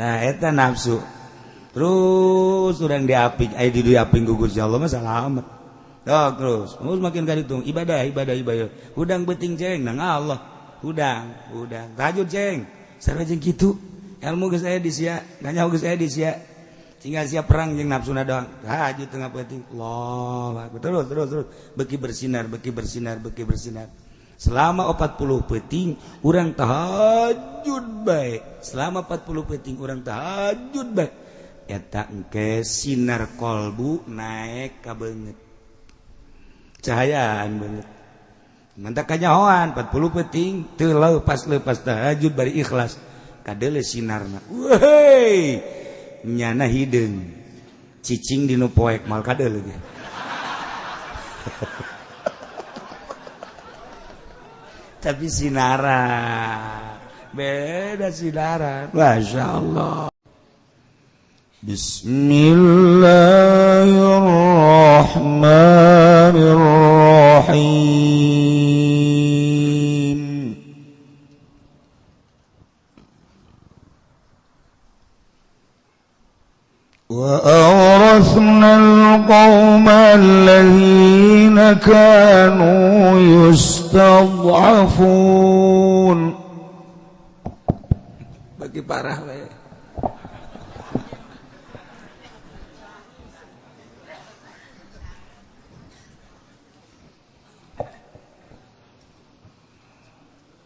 Tah eta nafsu. Terus urang diaping, aya di diaping ku Gusti Allah mah salamet. Tok terus, terus makin ka ditu ibadah ibadah ibadah. Hudang beuting ceng nang Allah. Hudang, hudang. Tahajud ceng. Sarua jeung kitu. Ilmu geus aya di sia, nganyaho geus aya di sia. Tinggal siap perang jeung nafsuna doang. Tahajud tengah peuting. Allah akbar. Terus terus terus beki bersinar, beki bersinar, beki bersinar. Selama 40 peuting urang tahajud bae. Selama 40 peuting urang tahajud bae. Eta engke sinar kolbu naik ka beungeut. Cahayaan beungeut. Mantak kanyahoan 40 peuting teu leupas-leupas tahajud bari ikhlas. Kadeule sinarna. Weuh. Nyana hideung. Cicing dinu poek mal kadeule ge. Tapi sinaran beda sinaran, masya Allah. Bismillahirrahmanirrahim. Wa awrasna al-qawma allazina kanu yustad'afun. Bagi parah we.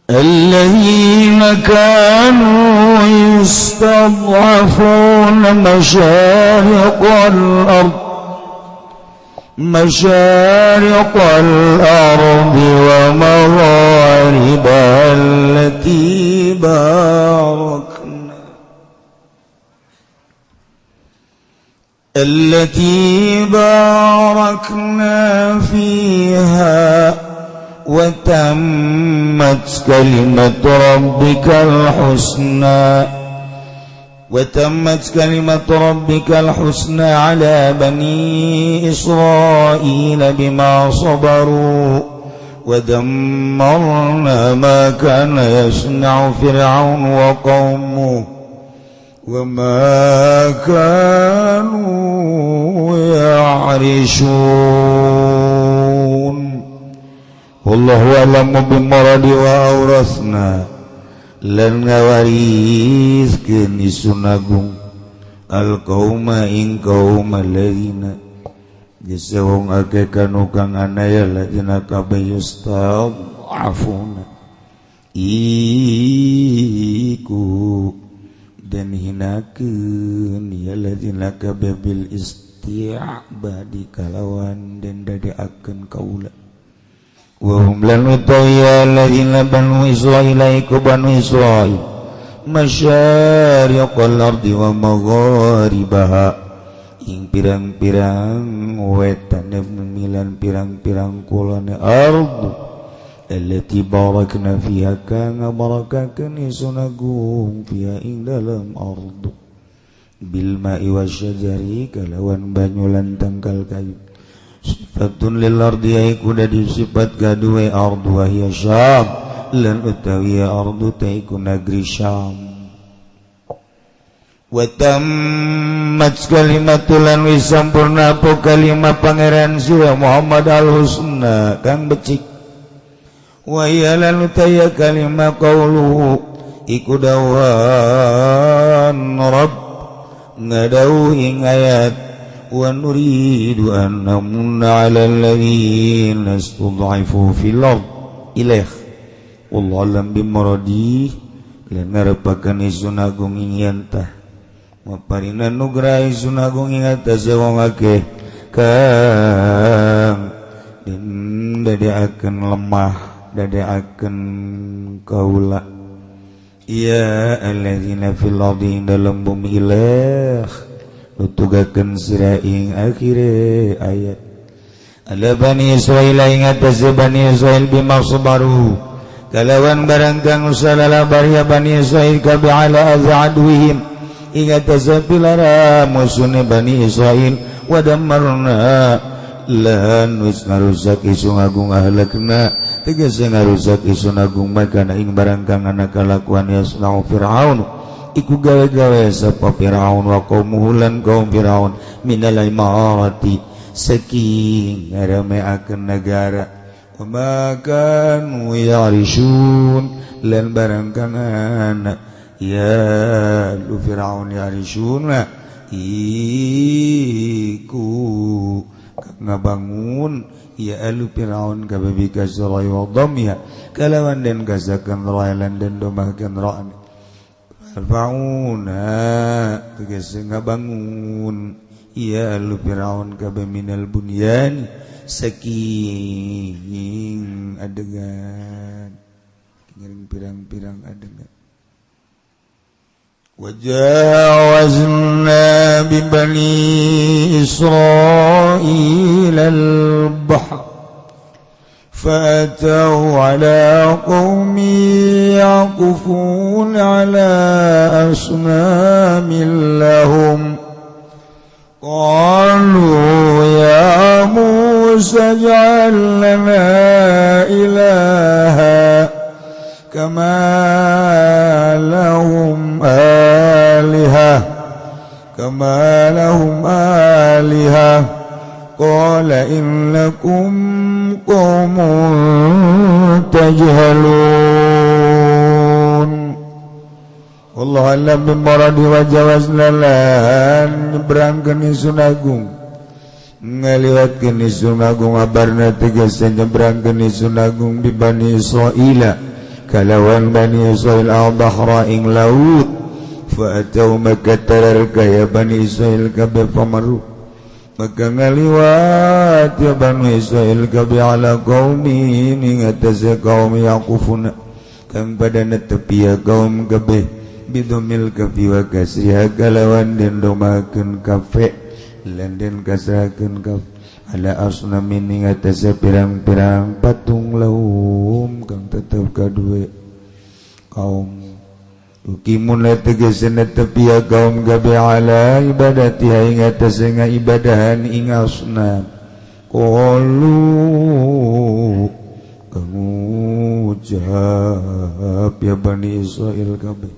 الذين كانوا يستضعفون مشارق الأرض ومغاربها التي باركنا فيها وتمت كلمة ربك الحسنى على بني إسرائيل بما صبروا ودمرنا ما كان يصنع فرعون وقومه وما كانوا يعرشون. Wallahu a'lamu bimuradi wa awrasna lan ngawariskeun isun agung al qauma ing qaum alladzina geus wong akeh kanu kang anaya ladina kabeh yustad'afuna iku den hinakeun ya ladina kabeh bil isti'badi kalawan den dadeakeun kaula. Wahum lan utaya alladzina banu Israil iku banu Israil masyariqal ardi wa magharibaha ing pirang-pirang wetane milan pirang-pirang kulone ardu allati barakna fiha kang barakakeun isun agung fiha ing dalem ardu bil ma'i wasyajari kalawan banyu lan tangkal kayu. Sifatun lil ardi iku dadi sifat gaduwe ardu wa hiya Syam lan utawi ardu ta iku negeri Syam. Wa tammat kalimatul lan wis sampurna apa kalimat pangeran sira Muhammad al husna kang becik. Wa hiya lan utawi kalimat qauluhu iku dawan rabb ngadau ing ayat wa nuridu an namunna 'ala alladziina istud'ifu fil ard ilaih wallahu a'lam bimuradi lan ngarepakeun isun agung ing yen tah maparina nugraha isun agung ing atase wong akeh kang den dadeakeun lemah dadeakeun kaula ya alladzina fil ardi dalam bumi ilaih nutugakeun sira ing akhire ayat ala bani Israil ing atase bani Israil bima sabaru kalawan barang kang usalala baria bani Israil kabe ala azadwihim ing atase pilara musune bani Israil wa dammarna lan wis ngarusak isun agung ahlakna tegese ngarusak isun agung makana ing barang kang ana kalakuan yasnau fir'aun iku gawe-gawe sapa Firaun wa qaumuhu lan kaum Firaun minal imarati saking ngarameakeun negara wa ma kanu ya'rishun lan barang kang ana ya lu Firaun ya'rishun iku ngabangun ya alu Firaun kabeh kasra wa dhamya kalawan den kasakan ra'lan den domahkeun ra'an Fir'auna tegese ngabangun ya alu Firaun kabeh minal bunyan saking adegan ngiring pirang-pirang adegan. وجاوزنا ببني إسرائيل البحر فأتوا على قوم يعكفون على أصنام لهم قالوا يا موسى اجعل لنا إلها كما لهم آلهة كما لهم آلهة قال إنكم قوم تجهلون والله أعلم بمراد وجاوزنا lan nyebrangkeun Ingsun Agung ngaliwatkeun Ingsun Agung abarna tegese nyebrangkeun Ingsun Agung bi Bani Israila kalawan Bani Israil al-bahra ing laut fa atau maka tararka ya Bani Israil kabeh pamaru maka ngaliwat ya Bani Israil kabeh ala qaumi ing atase kaum yaqufuna kang pada netepi ya kaum kabeh bidomil kafi wa kasriha kalawan den domakeun kafe lan den kasrakeun kafe ala asnamin ing atase pirang-pirang patung lahum kang tetep kadue kaum ukimun tegese netepi ya kaum gabe ala ibadatiha ing atase ngaibadahan ing asnam qalu kang ngucap ya Bani Israil kabeh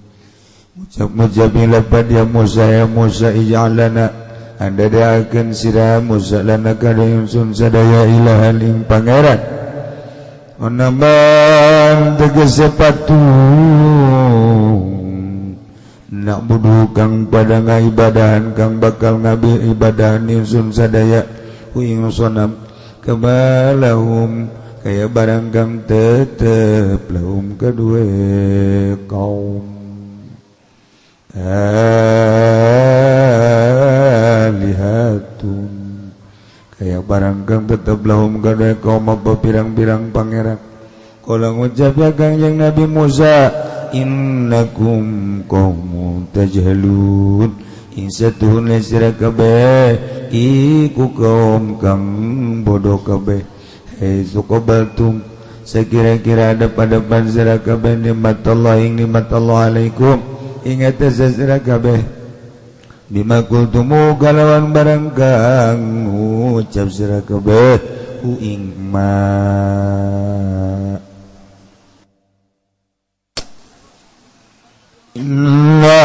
ngucap lapad ya Musa ya Musa ij'alana anda daakeun sira Musa lana kada ingsun sadaya ilahan ing pangeran onaman tegese patung nak budu kang pada ngaibadahan kang bakal ngabi ibadahan ingsun sadaya ku ing sonam kabalahum kaya barang kang tetep lahum kadue kaum alihatun kaya barang kang tetep lahum kadue kaum apa pirang-pirang pangeran kala ngucap ya Kangjeng Nabi Musa innakum qaumun tajhalun ing satuhuna sira kabeh iku kaum kang bodoh kabeh hei suqabaltum sekira-kira ada pada sira kabeh nikmat Allah ing nikmat Allah alaikum ing atase sira kabeh bima qultumu kalawan barang kang ngucap sira kabeh ku ing ma inna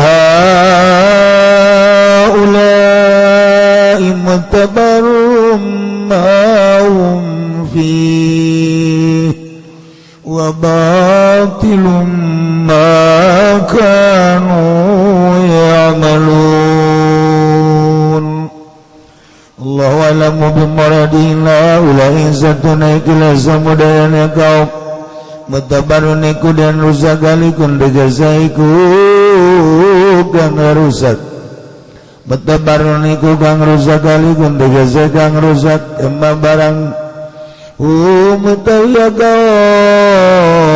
haula'i mutabarrum ma hum fihi wa batilum ma kanu ya'malun. Allahu a'lamu bimuradihi ulai satuna ikila samudayana kaum mutabarun iku dan rusak alikun degasa iku kang rusak mutabarun iku kang rusak alikun degasa kang rusak emma barang umutaya kaum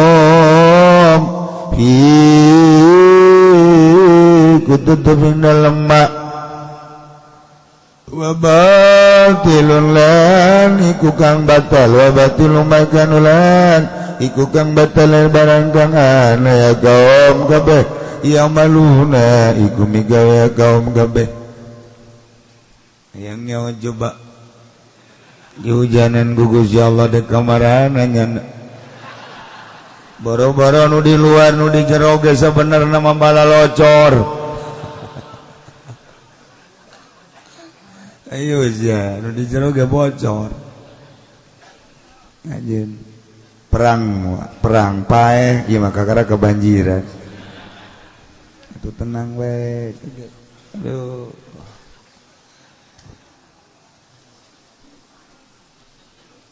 fi kututupin dalam mak wa batilun lan iku kang batal wa batilun makanulan iku kang batal barang kang ana ya kaum kabeh ya maluna iku migawe kaum kabeh yang nyawa coba di hujanan gugus ya Allah de kamarana nyana Boro-boro nu di luar nu di jero ge sabenerna mah balalocor. Ayo sia, nu di jero ge bocor. Ngajin perang perang paeh ieu mah kakara kebanjiran. Itu tenang we. Aduh.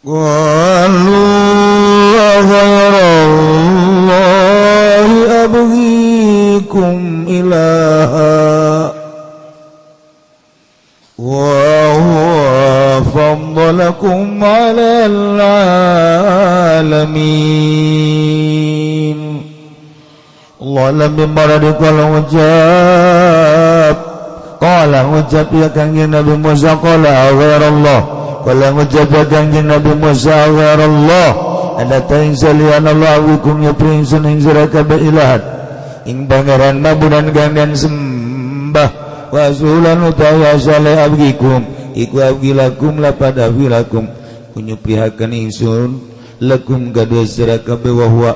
Qalu ghairallahi abghikum ilaha wa huwa faddalakum 'alal 'alamin. Allah lam yambarad qala ujab qala ujab ya kanjeng Nabi Musa qala ghairallah qala ujab ya kanjeng Nabi Musa ghairallah ada ta'in salian Allah wikum ya prinsun ing sira kabeh ilahan ing pangeran mabudan kang sembah wa sulan utawa saleh abgikum iku abgilakum lapada wilakum kunyupihakeun ingsun lakum kadua sira kabeh wa huwa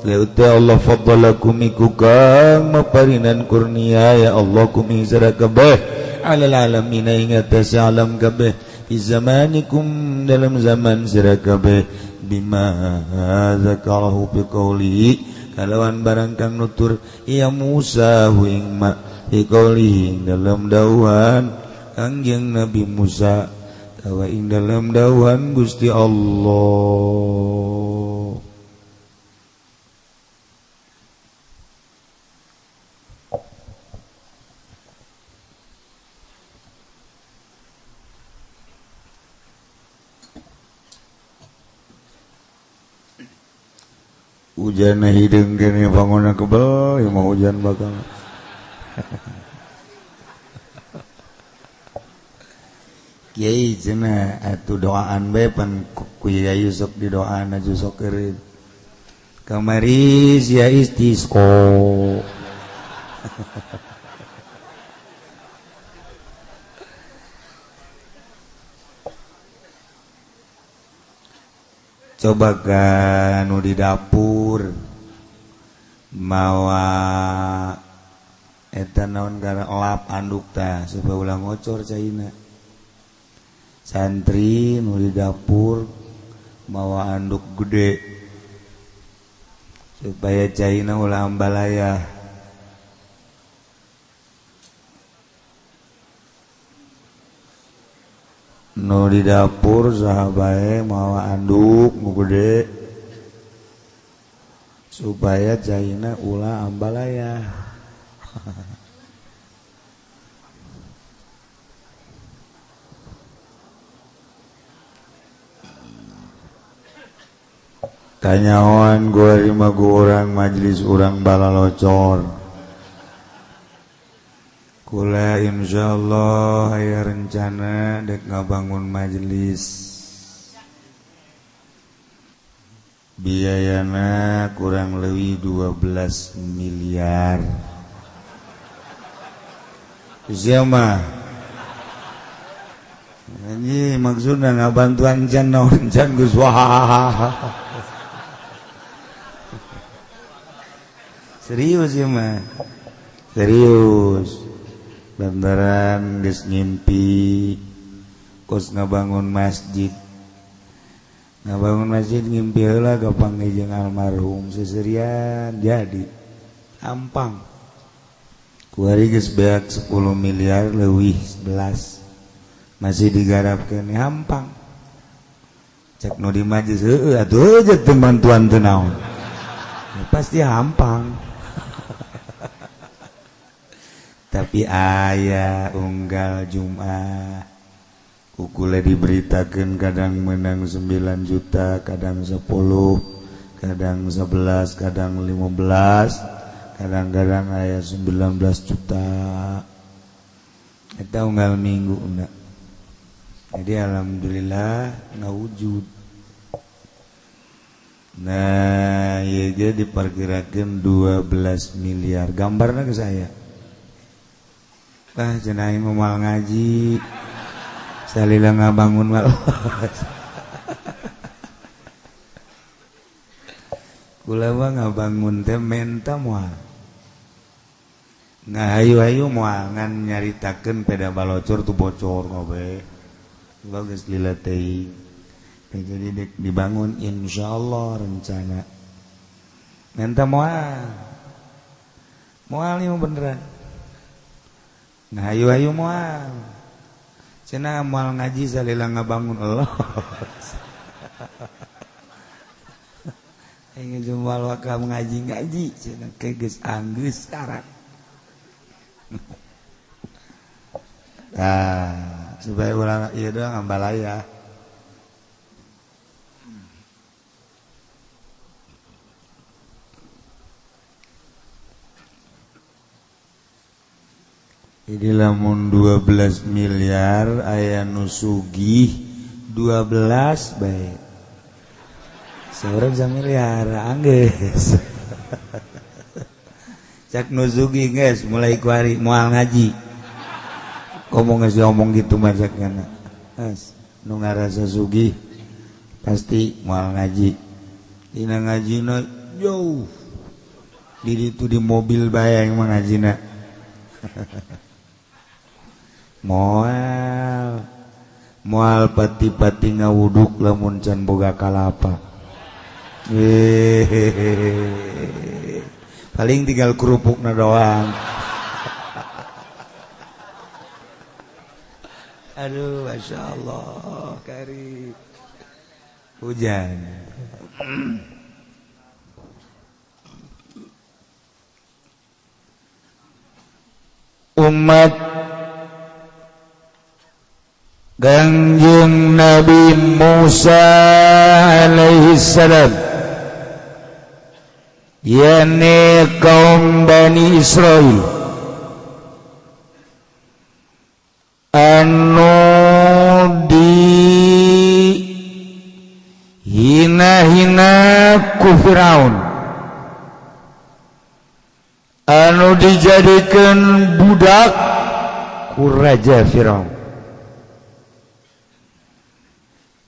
la Allah faddalakum iku kang maparinan kurnia ya Allah kum ing sira kabeh alal alamin ing atas alam kabeh fi zamanikum dalam zaman sira kabeh bima zakarahu bi qawlihi kalawan barang kang nutur ya Musa hu ing ma bi qawlihi dalam dawuhan Kangjeng Nabi Musa tawa ing dalam dawuhan Gusti Allah. Hujan hideung kene bangunna kebel ya mau hujan bakal. Kiai cenah atuh doaan bae pan ku Kiai sok didoaan aju sok eureun. Kamari sia istisqo. Coba kan nu di dapur mawa eta naon gara lap anduk tah supaya ulah ngocor caina. Santri nu di dapur mawa anduk gede supaya caina ulah ambalaya. Nu di dapur saha bae mawa anduk nu gede supaya caina ulah ambalaya. Tanyawan gua lima gua orang majelis orang balalocor. Kula insyaallah aya rencana dek ngabangun majelis. Biayana kurang lebih 12 miliar. Siapa? Ini maksudnya ngabantuan can naon can geus wah. Serius ya mah. Serius. Lantaran geus ngimpi kos ngabangun masjid. Ngabangun masjid ngimpi heula gapanggih jeung almarhum seserian jadi ampang. Kuari geus beak 10 miliar leuwih 11. Masih digarapkeun hampang. Cek nu di majlis heueuh atuh jeung teu bantuan teu naon. Ya, pasti hampang. Tapi aya unggal Jumat kukule diberitakan kadang menang 9 juta, kadang 10, kadang 11, kadang 15, kadang-kadang aya 19 juta. Eta unggal minggu enggak. Jadi alhamdulillah ngawujud. Nah, ieu ge diperkirakeun 12 miliar. Gambarna ke saya. Ah, cenah aing moal ngaji. Salila ngabangun mal. Kula mah ngabangun teh menta moal. Ngahayu-hayu moal ngan nyaritakeun peda balocor tuh bocor kabeh. Bagus lila teuing. Jadi dek dibangun insyaallah rencana. Menta moal. Moal ieu beneran. Ngahayu-hayu moal. Cenah moal ngaji salila ngabangun Allah. Aing jumal waka ngaji-ngaji cenah ke geus anggeus sekarang. Nah, supaya urang ieu doang ambalaya. Jadi lamun 12 miliar aya nu sugih 12 bae. Seorang miliar anggeus. Cak nu sugih geus mulai kuari moal ngaji. Ngomong geus ngomong gitu mah cak kana. Geus nu ngarasa sugih pasti moal ngaji. Dina ngajina jauh. Di ditu di mobil bae yang mangajina. Moal moal pati-pati ngawuduk lamun can boga kalapa. Paling tinggal kerupukna doang. Aduh, masya Allah, kari hujan. Umat Kangjeng Nabi Musa alaihi salam, yakni kaum Bani Israil anu di hina-hina ku Firaun, anu dijadikan budak ku Raja Firaun,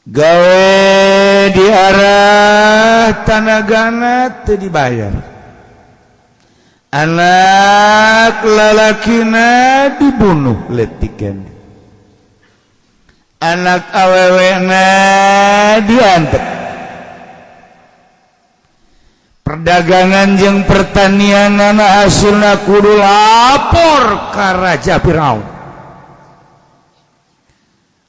gawe di arah tanagana teu dibayar, anak lalakina dibunuh letikan, anak awewena diantep, perdagangan jeung pertanian anak hasilna kudu lapor ka Raja Firaun.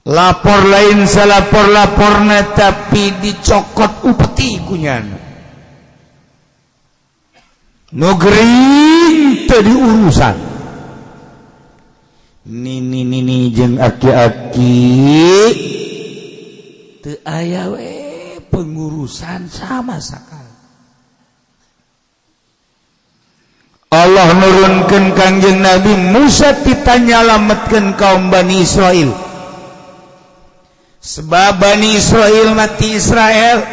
Lapor lain salapor-laporna tapi dicokot upeti kunyana. Nu gering teu diurusan. Nini nini jeung aki-aki teu aya we pengurusan sama sakali. Allah nurunkeun Kangjeng Nabi Musa ditanyalametkeun kaum Bani Israil. Sebab Bani Israil mati Israel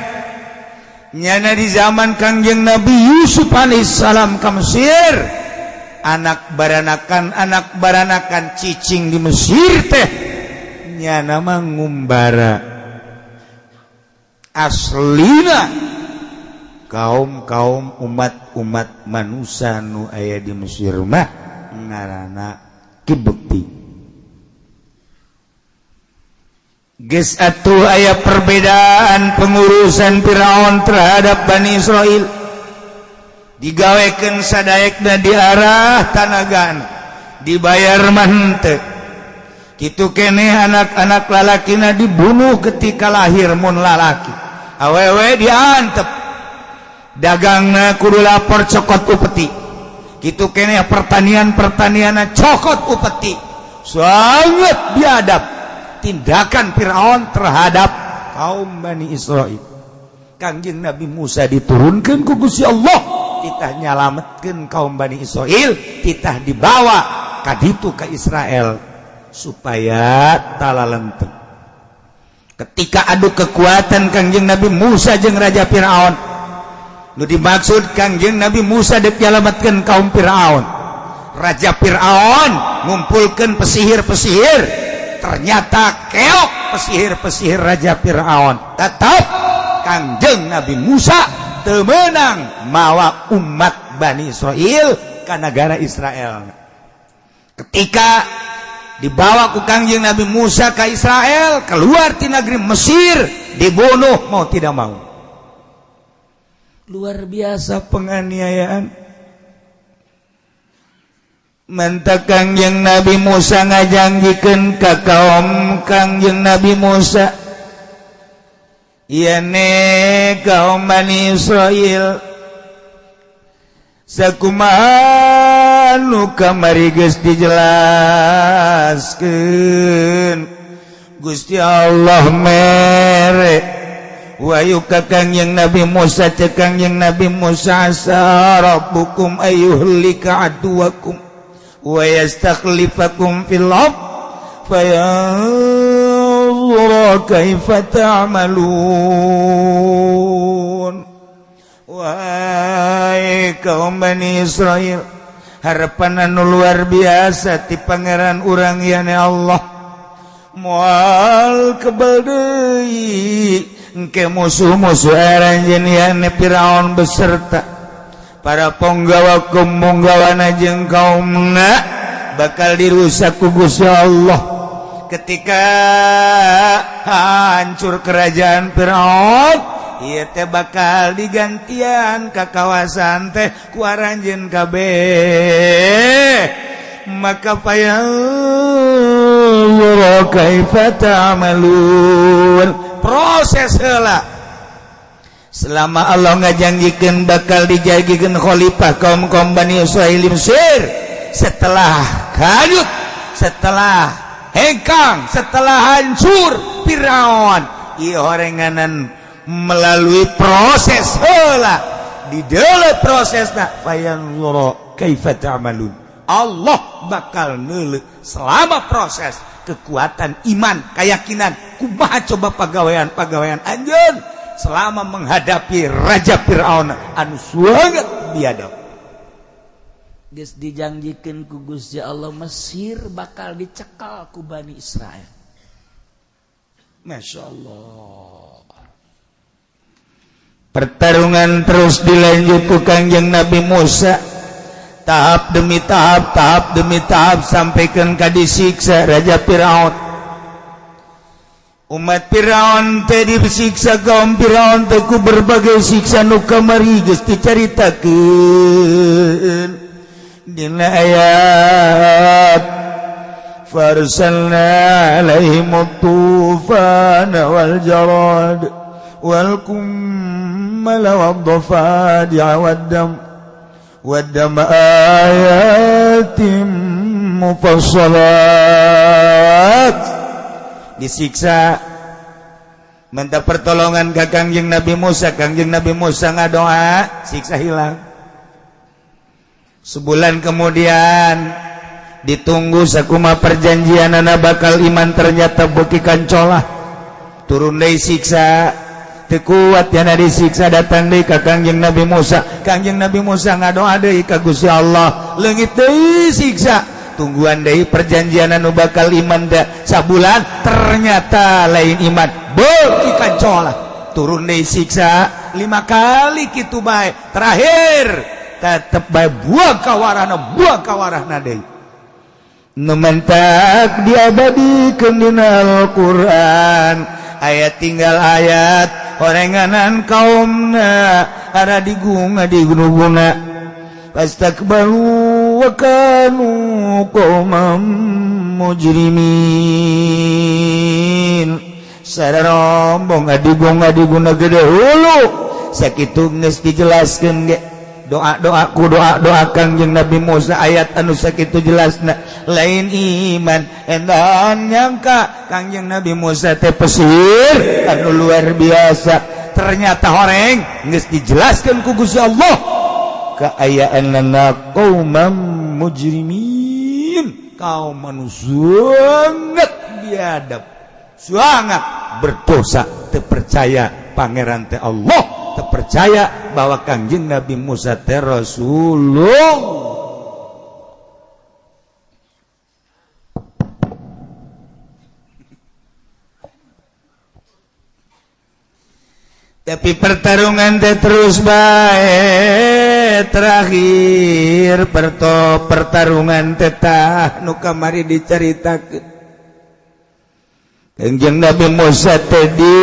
nyana di zaman Kangjeng Nabi Yusuf alaihissalam ka Mesir, anak baranakan cicing di Mesir teh nyana mah ngumbara. Aslina kaum-kaum umat-umat manusia nu aya di Mesir mah ngaranna Kibti. Geus atuh aya perbedaan pengurusan Firaun terhadap Bani Israil. Digawekeun sadaekna di arah tanagan, dibayar mah henteu. Kitu keneh anak-anak lalakina dibunuh ketika lahir mun lalaki. Awewe diantep. Dagangna kudu lapor cokot upeti. Kitu keneh pertanian-pertanianna cokot upeti. Sangat biadab tindakan Firaun terhadap kaum Bani Israil. Kangjeng Nabi Musa diturunkan ku Gusti Allah, titah nyalametkeun kaum Bani Israil, titah dibawa ka ditu ka Israel supaya talalenteng. Ketika adu kekuatan Kangjeng Nabi Musa jeung Raja Firaun, nu dimaksud Kangjeng Nabi Musa dek nyalametkeun kaum Firaun. Raja Firaun ngumpulkeun pesihir-pesihir, ternyata keok pesihir-pesihir Raja Firaun. Tetap Kangjeng Nabi Musa teu meunang mawa umat Bani Israil ka negara Israel. Ketika dibawa ku Kangjeng Nabi Musa ke Israel, keluar ti negeri Mesir, dibunuh mau tidak mau. Luar biasa penganiayaan. Matak Kangjeng Nabi Musa ngajanjikeun ka kaum Kangjeng Nabi Musa, "Yane kaum Bani Israil, sakumaha nu kamari geus dijelaskeun, Gusti Allah mere wahyu ka Kangjeng Nabi Musa. Cek Kangjeng Nabi Musa, 'Asa rabbukum ayyuhlika aduwakum wa yastakhlifakum fil ard fayanzura kaifa ta'malun. Wahai kaum Bani Israel, harapan anu luar biasa ti Pangeran urang yane Allah, moal kebal deui engke musuh-musuh aranjeun yane Firaun beserta para ponggawa ponggawana jeung kaumna bakal dirusak ku Gusti Allah. Ketika hancur kerajaan Firaun, ieu teh bakal digantian ka kawasan teh ku aranjeun kabeh. Maka fayanzura kaifa ta'malun." Proses heula selama Allah ngajanjikeun bakal dijadikan khalifah kaum-kaum Bani Israil di Mesir, setelah hanyut, setelah hengkang, setelah hancur Firaun, ieu horenganan melalui proses heula di dalam prosesna, fayanzura kaifa ta'malun. Allah bakal neuleuh selama proses kekuatan iman, keyakinan, kumaha coba pagawean-pagawean anjeun selama menghadapi Raja Fir'aun anu sangat biadab. Geus dijanjikeun ku Gusti Allah, Mesir bakal dicekal ku Bani Israel. Masya Allah. Pertarungan terus dilanjut ku Kangjeng Nabi Musa, tahap demi tahap, tahap demi tahap, sampaikan ka disiksa Raja Firaun. Umat Firaun teh disiksa, kaum Firaun teh ku berbagai siksa nu kamari geus dicaritakeun dina ayat, farsalna alaihim tufana wal jarad wal kummala wad dhafadi'a wad dam ayatim mufassalat. Disiksa, minta pertolongan ke Kangjeng Nabi Musa. Kangjeng Nabi Musa ngadoa, siksa hilang. Sebulan kemudian ditunggu sakuma perjanjian anak bakal iman, ternyata beuki kancolah, turun deui siksa. Teu kuat yana disiksa, datang deui ka Kangjeng Nabi Musa. Kangjeng Nabi Musa ngadoa deui ka Gusti Allah, leungit deui siksa. Tungguan deui perjanjian anu bakal iman da sabulan, ternyata lain iman, beuki kancolah, turun deui siksa. Lima kali kitu bae, terakhir tetep bae buang kawarahna, buang kawarahna deui. Nu mentak diabadikeun dina Al-Qur'an ayat tinggal ayat, horenganan kaumna ada digunga digunuguna, fastakbaru wa kanu qauman mujrimin. Sararombong adigung adiguna gede hulu sakitu geus dijelaskeun ge doa-doa ku doa-doa Kangjeng Nabi Musa, ayat anu sakitu jelasna lain iman. Endan nyangka Kangjeng Nabi Musa teh pesir anu luar biasa, ternyata horeng geus dijelaskeun ku Gusti Allah kaayaanna qauman mujrimin, kaum anu sangat biadab, sangat berdosa, terpercaya pangeran teh Allah, terpercaya bahwa Kangjeng Nabi Musa teh Rasulullah. Tapi pertarungan teh terus bae, terakhir pertarungan teh tah nu kamari dicaritakeun. Kangjeng Nabi Musa teh di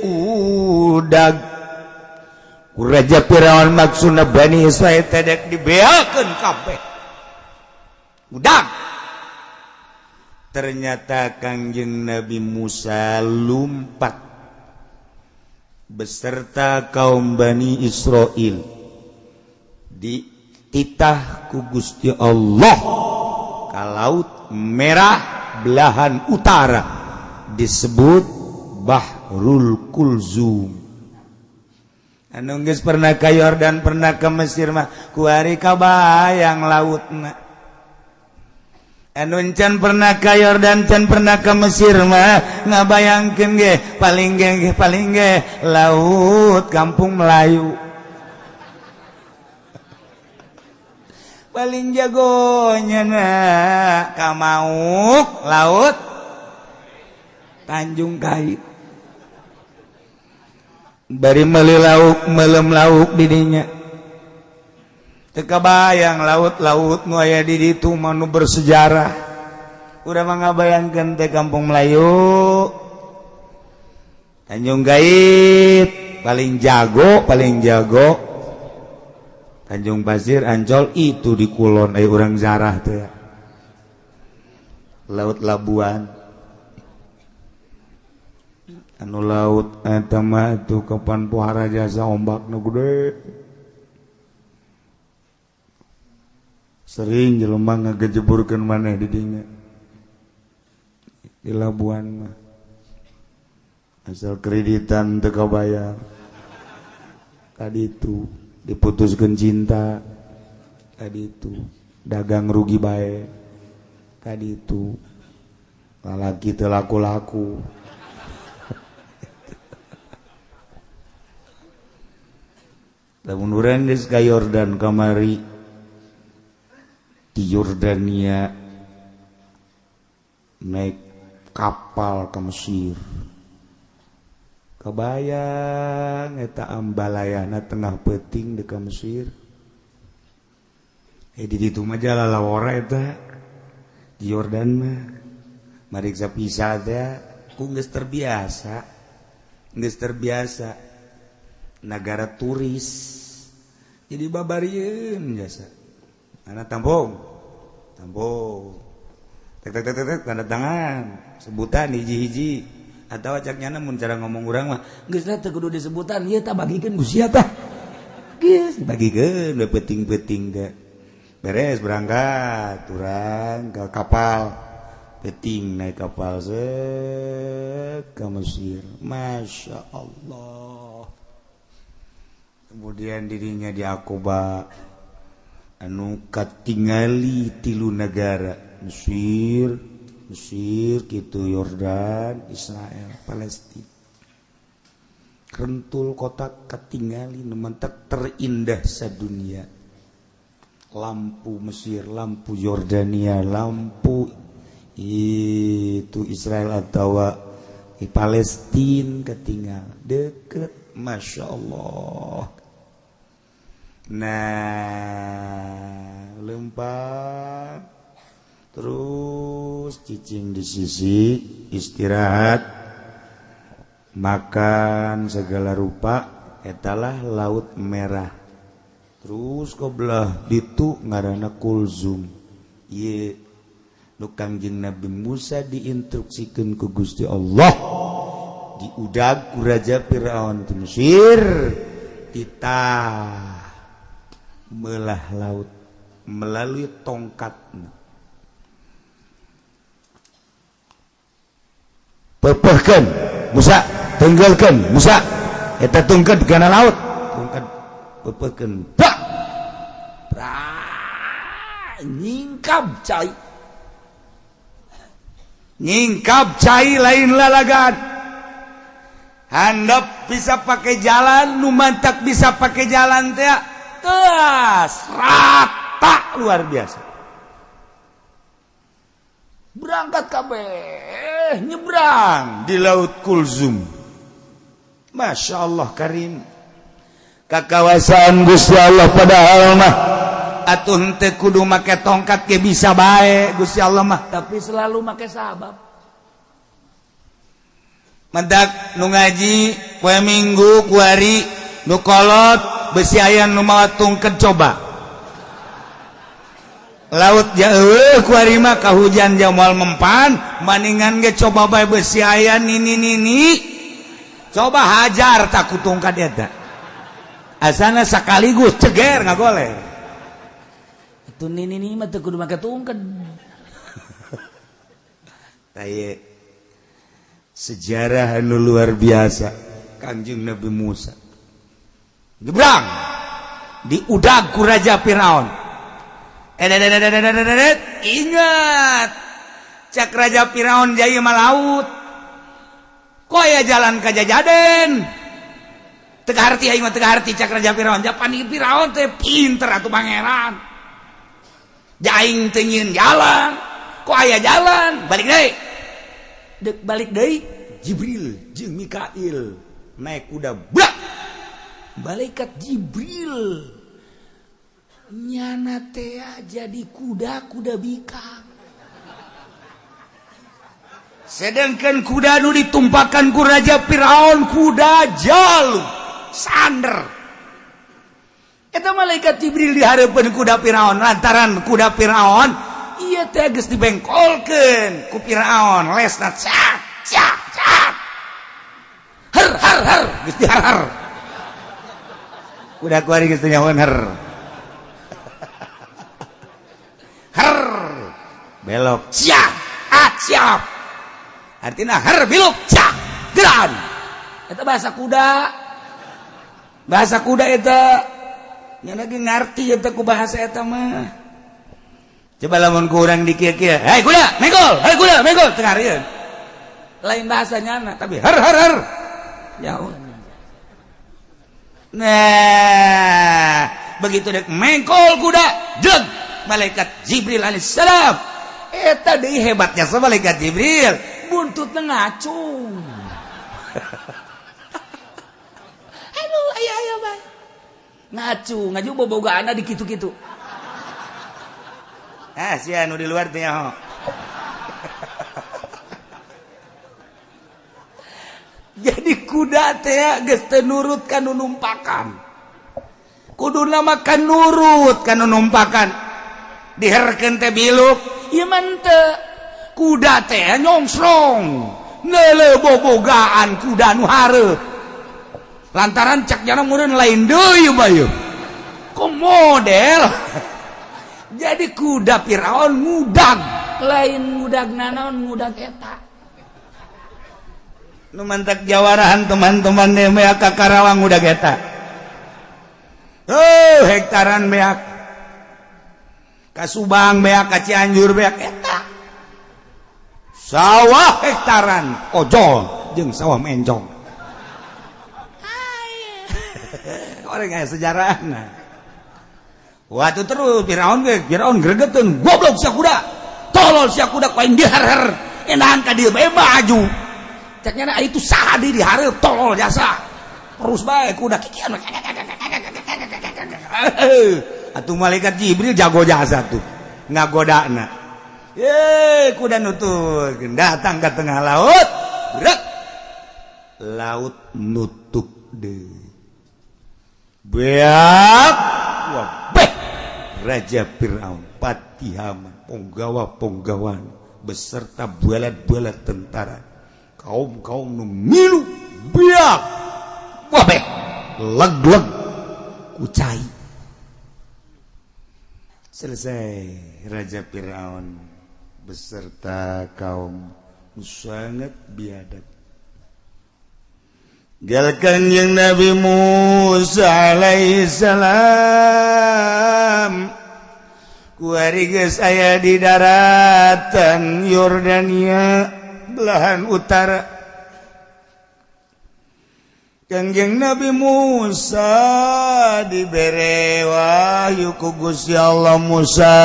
udag ku Raja Firaun, maksudna Bani Israil teh dek dibeakeun kabeh. Udag. Ternyata Kangjeng Nabi Musa lumpat beserta kaum Bani Israel dititah ku Gusti Allah ka Laut Merah belahan utara, disebut Bahrul Kulzum. Anu geus pernah ka Yordan, pernah ke Mesir mah kuari kabayang lautna. Anu can pernah ka Yordan, can pernah ke Mesir mah ngabayangkeun ge paling ge paling ge laut Kampung Melayu. Paling jagonya na kamauk laut Tanjung Kait. Bari meuli lauk melem lauk di dinya. Teu kabayang laut-laut nu aya di ditu mah nu bersejarah. Urang mah ngabayangkeun teh Kampung Melayu Tanjung Gait paling jago, paling jago Tanjung Pasir, Ancol itu di kulon aya urang zarah teh. Laut Labuan. Anu laut eta mah itu kapan pohara jasa ombak nu gede. Sering jelema ngagejeburkeun maneh di dinya. Di Labuan mah. Asal kreditan teu kabayar. Tadi itu diputuskeun cinta. Tadi itu dagang rugi bae. Tadi itu lalaki teu laku-laku. Lamun urang geus ka Yordan kamari, di Yordania naik kapal ke Mesir. Kebayang eta ambalayana tengah peuting di ka Mesir. Di ditu mah jalalawara eta di Yordan mah mariksa pisa teh ku geus terbiasa. Geus terbiasa negara turis. Jadi babarieun jasa. Anak tampung. Tampung. Tek tek tek tek tanda tangan, sebutan hiji-hiji. Atau cak nyana mun cara ngomong urang mah geus lah teu kudu disebutan, ieu tah bagikeun ku sia tah. Geus dibagikeun we peuting-peuting teh. Beres berangkat urang ke kapal. Peuting naik kapal set ke Mesir. Masya Allah. Kemudian dirinya di Aqaba anu katingali tilu negara, Mesir, Mesir gitu, Yordan, Israel, Palestina. Rentul kota katingali nu mentak terindah sadunia. Lampu Mesir, lampu Yordania, lampu itu Israel atau di Palestina ketinggal deket, Masya Allah. Nah, lempar terus cicing di sisi, istirahat, makan segala rupa, etalah Laut Merah. Terus kebelah ditu ngaranna Kulzum. Ieu nu Kangjeng Nabi Musa diinstruksikeun ku Gusti Allah, diudag ku Raja Firaun di Mesir, titah melah laut melalui tongkat. Pepehkeun Musa, tenggelkeun Musa, eta tungkeun kana laut, tungkeun pepehkeun. Pak. Nyingkab cai. Nyingkab cai lain lalagan. Handap bisa pakai jalan, nu mantak bisa pakai jalan teh. Teas rata luar biasa. Berangkat kabeh nyebrang di Laut Kulzum. Masya Allah karim kakawasaan Gusti Allah padahal mah atuh henteu kudu make tongkat ke bisa bae Gusti Allah mah, tapi selalu make sabab. Mendak nu ngaji poe Minggu kuari nu kolot besi aya nu mawa tungket, coba laut jauh kuari mah kahujan jauh moal mempan, maningan ge coba bae besi aya nini nini coba hajar tak ku tungkat eta asana sekaligus ceger ngagoler. Itu nini nini mah teu kudu make tungket. Taye sejarah anu luar biasa. Kanjeng Nabi Musa nyebrang diudag ku Raja Firaun. Ingat cak Raja Firaun jaya mah laut kok aya jalan ka jajaden teu harti aing mah, teu harti cak Raja Firaun. Japan Firaun teh pinter atuh pangeran, aing teu nyieun jalan kok aya jalan, balik deui. Dek balik deui. Jibril jeung Mikail naik kuda brak. Malaikat Jibril nyana teh jadi kuda, kuda bikang. Sedangkan kuda nu ditumpakan ku Raja Firaun kuda jalu sander. Eta malaikat Jibril di hareupeun kuda Firaun lantaran kuda Firaun ieu teh geus dibengkolkeun ku Firaun lesna cak cak cak her her her geus dihar-har kuda kuari geus teu nyahoeun her her belok siap ah siap artinya her biluk cak geran. Eta bahasa kuda, bahasa kuda eta nya lagi ngarti eta ku bahasa eta mah. Coba lamun ku urang dikieu-kieu, hei kuda menggol, hei kuda menggol, teu ngarieun lain bahasa nyana tapi her her her jauh. Nah begitu dek mengkol kuda jeng malaikat Jibril alaihissalam eta deui hebatnya sama malaikat Jibril buntutna ngacung. Aduh aya aya bae ngacung ngaju bobogaana di kitu-kitu. Ah sia nu di luar teh nyaho. Jadi kuda teh geus teu nurut ka nu numpakan, kuduna mah ka nurut ka nu numpakan, diherkeun teh biluk ieu mah henteu. Kuda teh nyongsrong neuleuh bobogaan kuda nu hareup lantaran cak jana meureun lain deui bae kok model. Jadi kuda Firaun ngudag, lain ngudag nanaon, ngudag eta nu mantak jawarahan teman-teman beak ka Karawang ngudag eta. Oh hektaran beak ka Subang beak ka Cianjur beak eta sawah hektaran ojol jeung sawah mencong. Orang aya sejarahna. Waktu terus Firaun ge Firaun gregeteun goblok sia kuda tolol sia kuda ku aing diher-her enahan ka dieu bae maju cak nyana itu saha di hareup tolol jasa terus bae kuda kikian. Atuh malaikat Jibril jago jasa tuh ngagodana. Ye kuda nutup datang ke tengah laut, brek laut nutup deui beak wabeh Raja Firaun Patihaman punggawa-punggawan beserta bualat-bualat tentara kaum-kaum nu milu biak wabeh leg-leg kucai. Selesai Raja Firaun beserta kaum sangat biadab. Gal Kanjeng Nabi Musa alaihissalam kuari geus aya di daratan Yordania belahan utara. Kanjeng Nabi Musa dibere wahyu ku Gusti Allah, Musa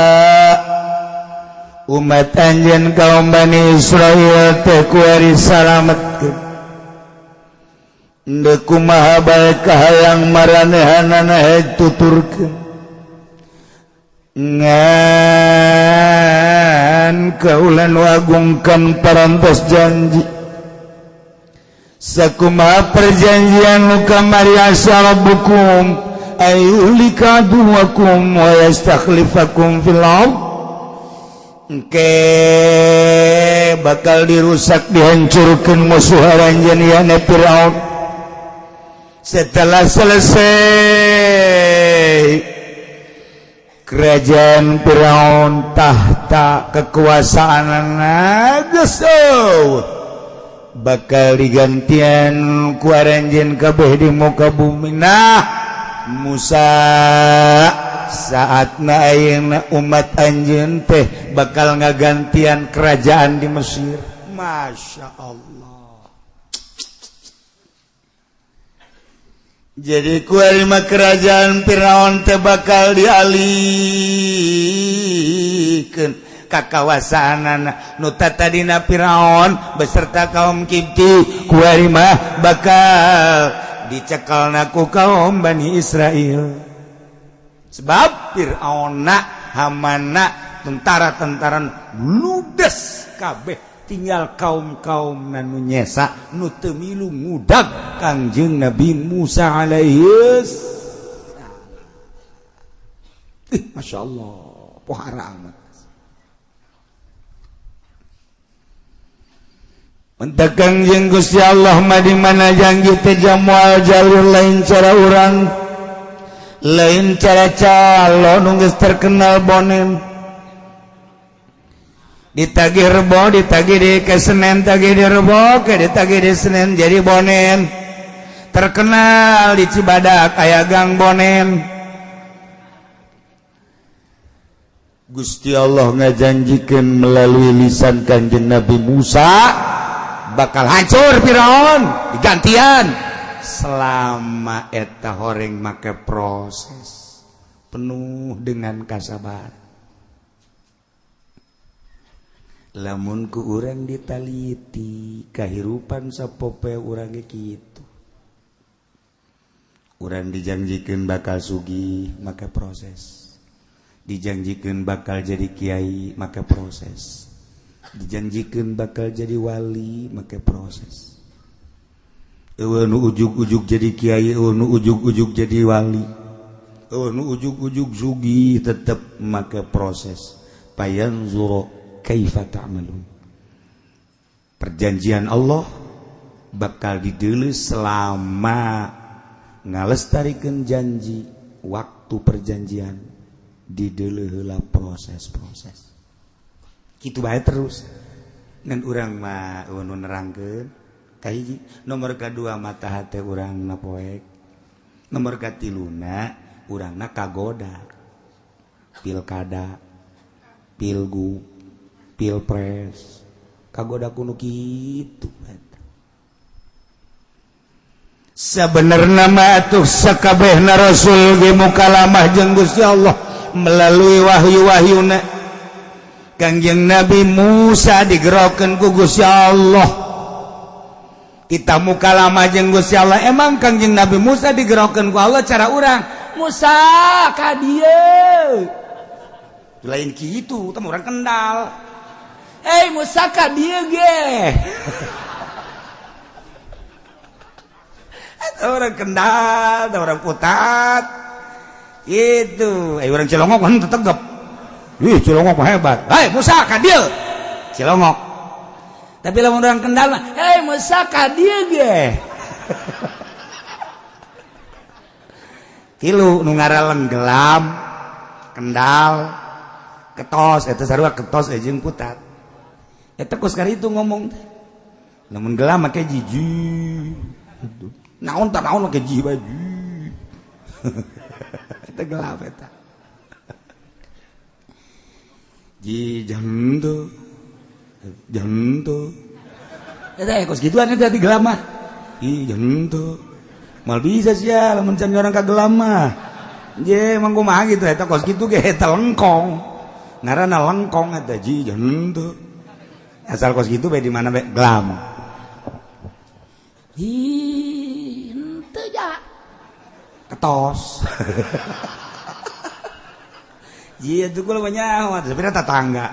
umat anjeun kaum Bani Israil teh kuari salametkeun. Ndek kumaha bae kahayang maranehanana hek tuturkeun ngan kaulan wagungkan parantos janji sakumaha perjanjian nu kamari asa rabbukum ayyuhlika aduwakum wa yastakhlifakum fil ardh engke bakal dirusak dihancurkan musuh aranjeun yakni Firaun. Setelah selesai kerajaan Firaun tahta kekuasaan geus bakal digantian ku aranjeun kabeh di muka bumi. Nah Musa saatna ayeuna umat anjeun teh bakal ngagantian kerajaan di Mesir. Masya Allah. Jadi ku lima kerajaan Firaun teh bakal dialihkeun ka kawasaanana nu tadina Firaun beserta kaum Kibti ku mah bakal dicekalna ku kaum Bani Israil. Sebab Fir'aunna Hamana tentara-tentara ludes kabeh tinggal kaum-kaum nu nyesa nu teu milu ngudag Kangjeng Nabi Musa alaihi salam. Masya Allah pohara amat. Mentak Kangjeng Gusti Allah mah di mana janji teh jamual jalur lain cara urang lain cara calon geus terkenal bonen ditagih rebo ditagih di ke Senen tagih di rebo ke ditagih di Senen jadi bonen terkenal di Cibadak aya gang bonen. Gusti Allah ngajanjikeun melalui lisan Kanjeng Nabi Musa bakal hancur Firaun digantian selama eta horeng make proses penuh dengan kasabaran. Lamun ku urang ditaliti kahirupan sapopoe urang ge kitu. Urang dijanjikeun bakal sugih make proses, dijanjikeun bakal jadi kiai make proses, dijanjikeun bakal jadi wali make proses. Eueuh nu ujug-ujug jadi kiai, eueuh nu ujug-ujug jadi wali, eueuh nu ujug-ujug sugih tetep make proses. Payanzuru kaifa ta'malun. Perjanjian Allah bakal dideuleu selama ngalestarikeun janji waktu perjanjian dideuleu heula proses-proses. Kitu bae terus. Ngan urang mah eueuh nu nerangkeun kahiji, nomor kedua mata hate urang na poek, nomor katiluna urangna kagoda pilkada, pilgub, pilpres, kagoda kuno kitu. Sebenarnya mah atuh sakabehna rasul ge mukalamah jeung Gusti Allah melalui wahyu-wahyuna. Kangjeng Nabi Musa digerokeun ku Gusti Allah. Kita mukalamah jeung Gusti Allah. Emang Kangjeng Nabi Musa digerokeun ku Allah cara urang Musa ka dieu. Lain kitu, teh urang Kendal. Hei Musa ka dieu ge. Orang Kendal, orang Putat. Itu, orang Cilongok kan tetegep. Ih, Cilongok mah hebat. Hei Musa ka dieu. Cilongok. Tapi lamun orang Kendal mah, hei Musa ka dieu ge. Tilu nu ngaraleng gelam, Kendal, ketos eta sarua ketos jeung Putat. Eta kos kari itu ngomong teh. Lamun gelam make jiji. Naon tak naon make jiji baju. Eta gelap eta. Ji jantu. Jantu. Eta kos gituan eta di gelap mah. Ih jantu. Mal bisa sia lamun can orang ka gelap mah. Je emang kumaha gitu eta kos kitu ge eta lengkong. Ngaranna lengkong eta ji jantu. Asal kos kitu bae di mana bae gelam. Hi Ketos. Iya tuh kula banyak, sebenarnya tetangga.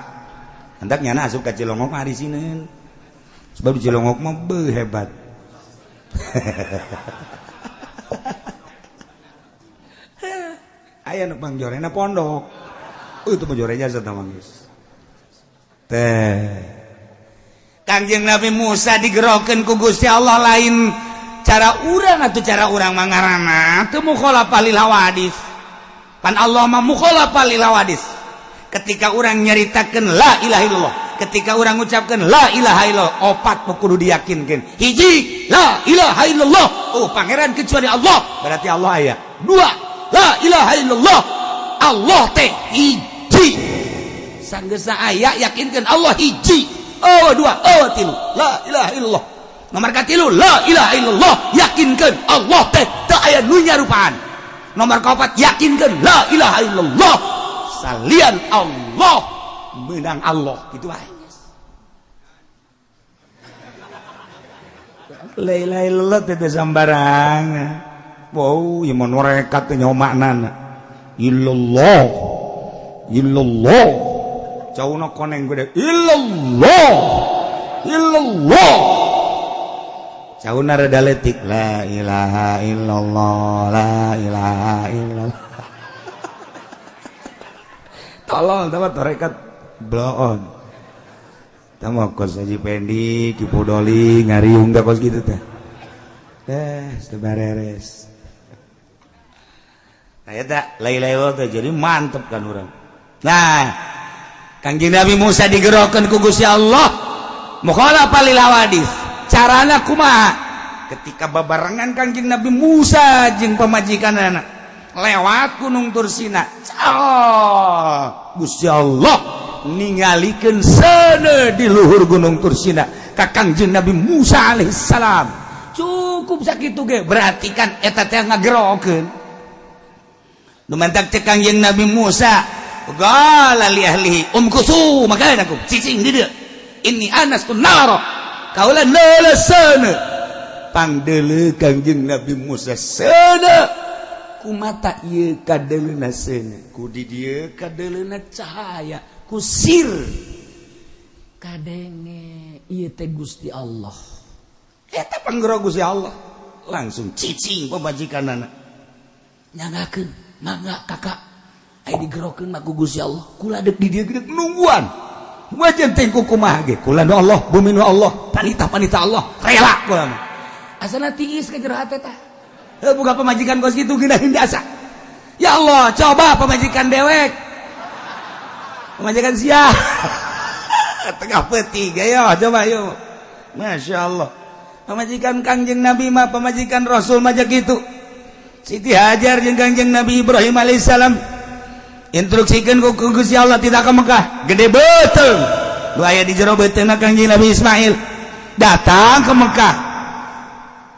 Hendak nyana asup ka Cilongok mah disineun. Sebab di Cilongok mah beuh hebat. Aya nu pangjorena pondok. Itu pangjorenya jasa mah geus. Teh. Kangjeng Nabi Musa digerokeun ku Gusti Allah lain cara urang atuh cara urang mah ngaranna teu mukhalafah lil hawadis. Pan Allah mah mukhalafah lil hawadis. Ketika urang nyaritakeun la ilaha illallah, ketika urang ngucapkeun la ilaha illallah, opat kudu diyakinkeun. Hiji, la ilaha illallah. Oh, pangeran kecuali Allah, berarti Allah aya. Dua, la ilaha illallah. Allah teh hiji. Sanggeusna aya yakinkeun Allah hiji. Oh, dua, oh, tilu. La ilaha illallah. Nomor katilu, la ilaha illallah, yakinkeun Allah teh teu aya nu nyarupaan. Nomor kaopat, yakinkeun la ilaha illallah, salian Allah menang Allah, gitu aja. La ilaha illallah teh teu sambarangan. Wow, ieu mah nerekat teh nyaho maknana. Illallah, illallah. Cauna koneng gede illallah, illallah. Cauna rada letik la ilaha illallah, la ilaha illallah. Tolol tama tarekat bloon. Tama kos Haji Pendi, Ki Pudoli ngariung teh kos kitu teh. Eh, teu bareres. Nah eta la ilaha illallah teh jadi mantep kan urang. Nah, Kangjeng Nabi Musa digerokeun ku Gusti Allah mukhalafah lil hawadis. Carana kumaha? Ketika babarengan Kangjeng Nabi Musa jeung pamajikanana lewat Gunung Tursina, oh, Gusti Allah ningalikeun seuneu di luhur Gunung Tursina ka Kangjeng Nabi Musa alaihissalam. Cukup sakitu ge berarti kan eta teh ngagerokeun. Nu mantak cek Kangjeng Nabi Musa, qala li ahlihi umkusu makanakum cicing di dieu. Inni anastu nara. Kaula leuleuh seuneu. Pangdeuleu Kangjeng Nabi Musa seuneu. Ku mata ieu kadeleuna seuneu, ku di dieu kadeleuna cahaya, ku sir kadenge ieu teh Gusti Allah. Eta panggero Gusti Allah. Langsung cicing pamajikanana. Nyangakeun, mangga kakak. Aya digerokeun mah ku Gusti Allah. Kula deuk di dieu geudeuk nungguan. Wajan teh ku kumaha ge? Kula nu Allah, bumi nu Allah, panita-panita Allah, rela kula mah. Asana tiis ka jero hate tah. Heuh boga pamajikan kos kitu geunaheun asa. Ya Allah, coba pamajikan dewek. Pamajikan sia. Tengah peuting ayo coba yuk. Masya Allah. Pamajikan Kangjeng Nabi mah, pamajikan Rasul mah kitu. Siti Hajar jeung Kangjeng Nabi Ibrahim alaihissalam instruksikeun ku Gusti Allah tidak ke Mekah, gede beuteung. Nu aya di jero beuteungna Kangjeng Nabi Ismail datang ke Mekah.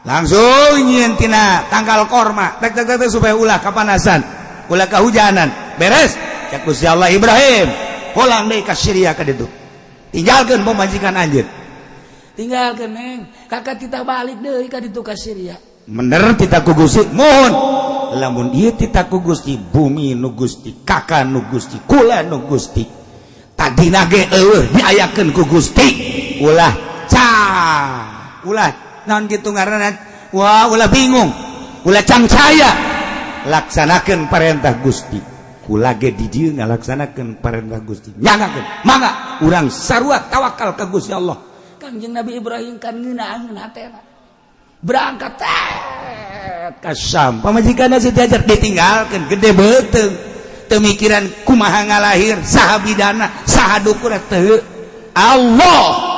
Langsung nyieun tina tangkal korma, tek tek tek supaya ulah kapanasan, ulah kahujanan. Beres, cek Gusti Allah Ibrahim, pulang deui ka Syria ka ditu. Tinggalkeun pamajikan anjeun. Tinggalkeun neng, kakak titah balik deui ka ditu ka Syria. Bener titah ku Gusti, mohon. Lamun ieu titah ku Gusti, bumi nu Gusti, kakak nu Gusti, kula nu Gusti. Tadina ge eueuh diayakeun ku Gusti. Ulah ca, ulah naon kitu ngaranna, wah ulah bingung, ulah cangcaya. Laksanakeun parentah Gusti. Kula ge di dieu ngalaksanakeun parentah Gusti. Nyangakeun, mangga urang sarua tawakal ka Gusti Allah. Kangjeng Nabi Ibrahim kan ngeunaheun hatena. Berangkat ka Syam, pamajikanna Siti Hajar ditinggalkeun gede beuteung. Teu mikiran kumaha ngalahir, saha bidana, saha dukurna teu. Allah.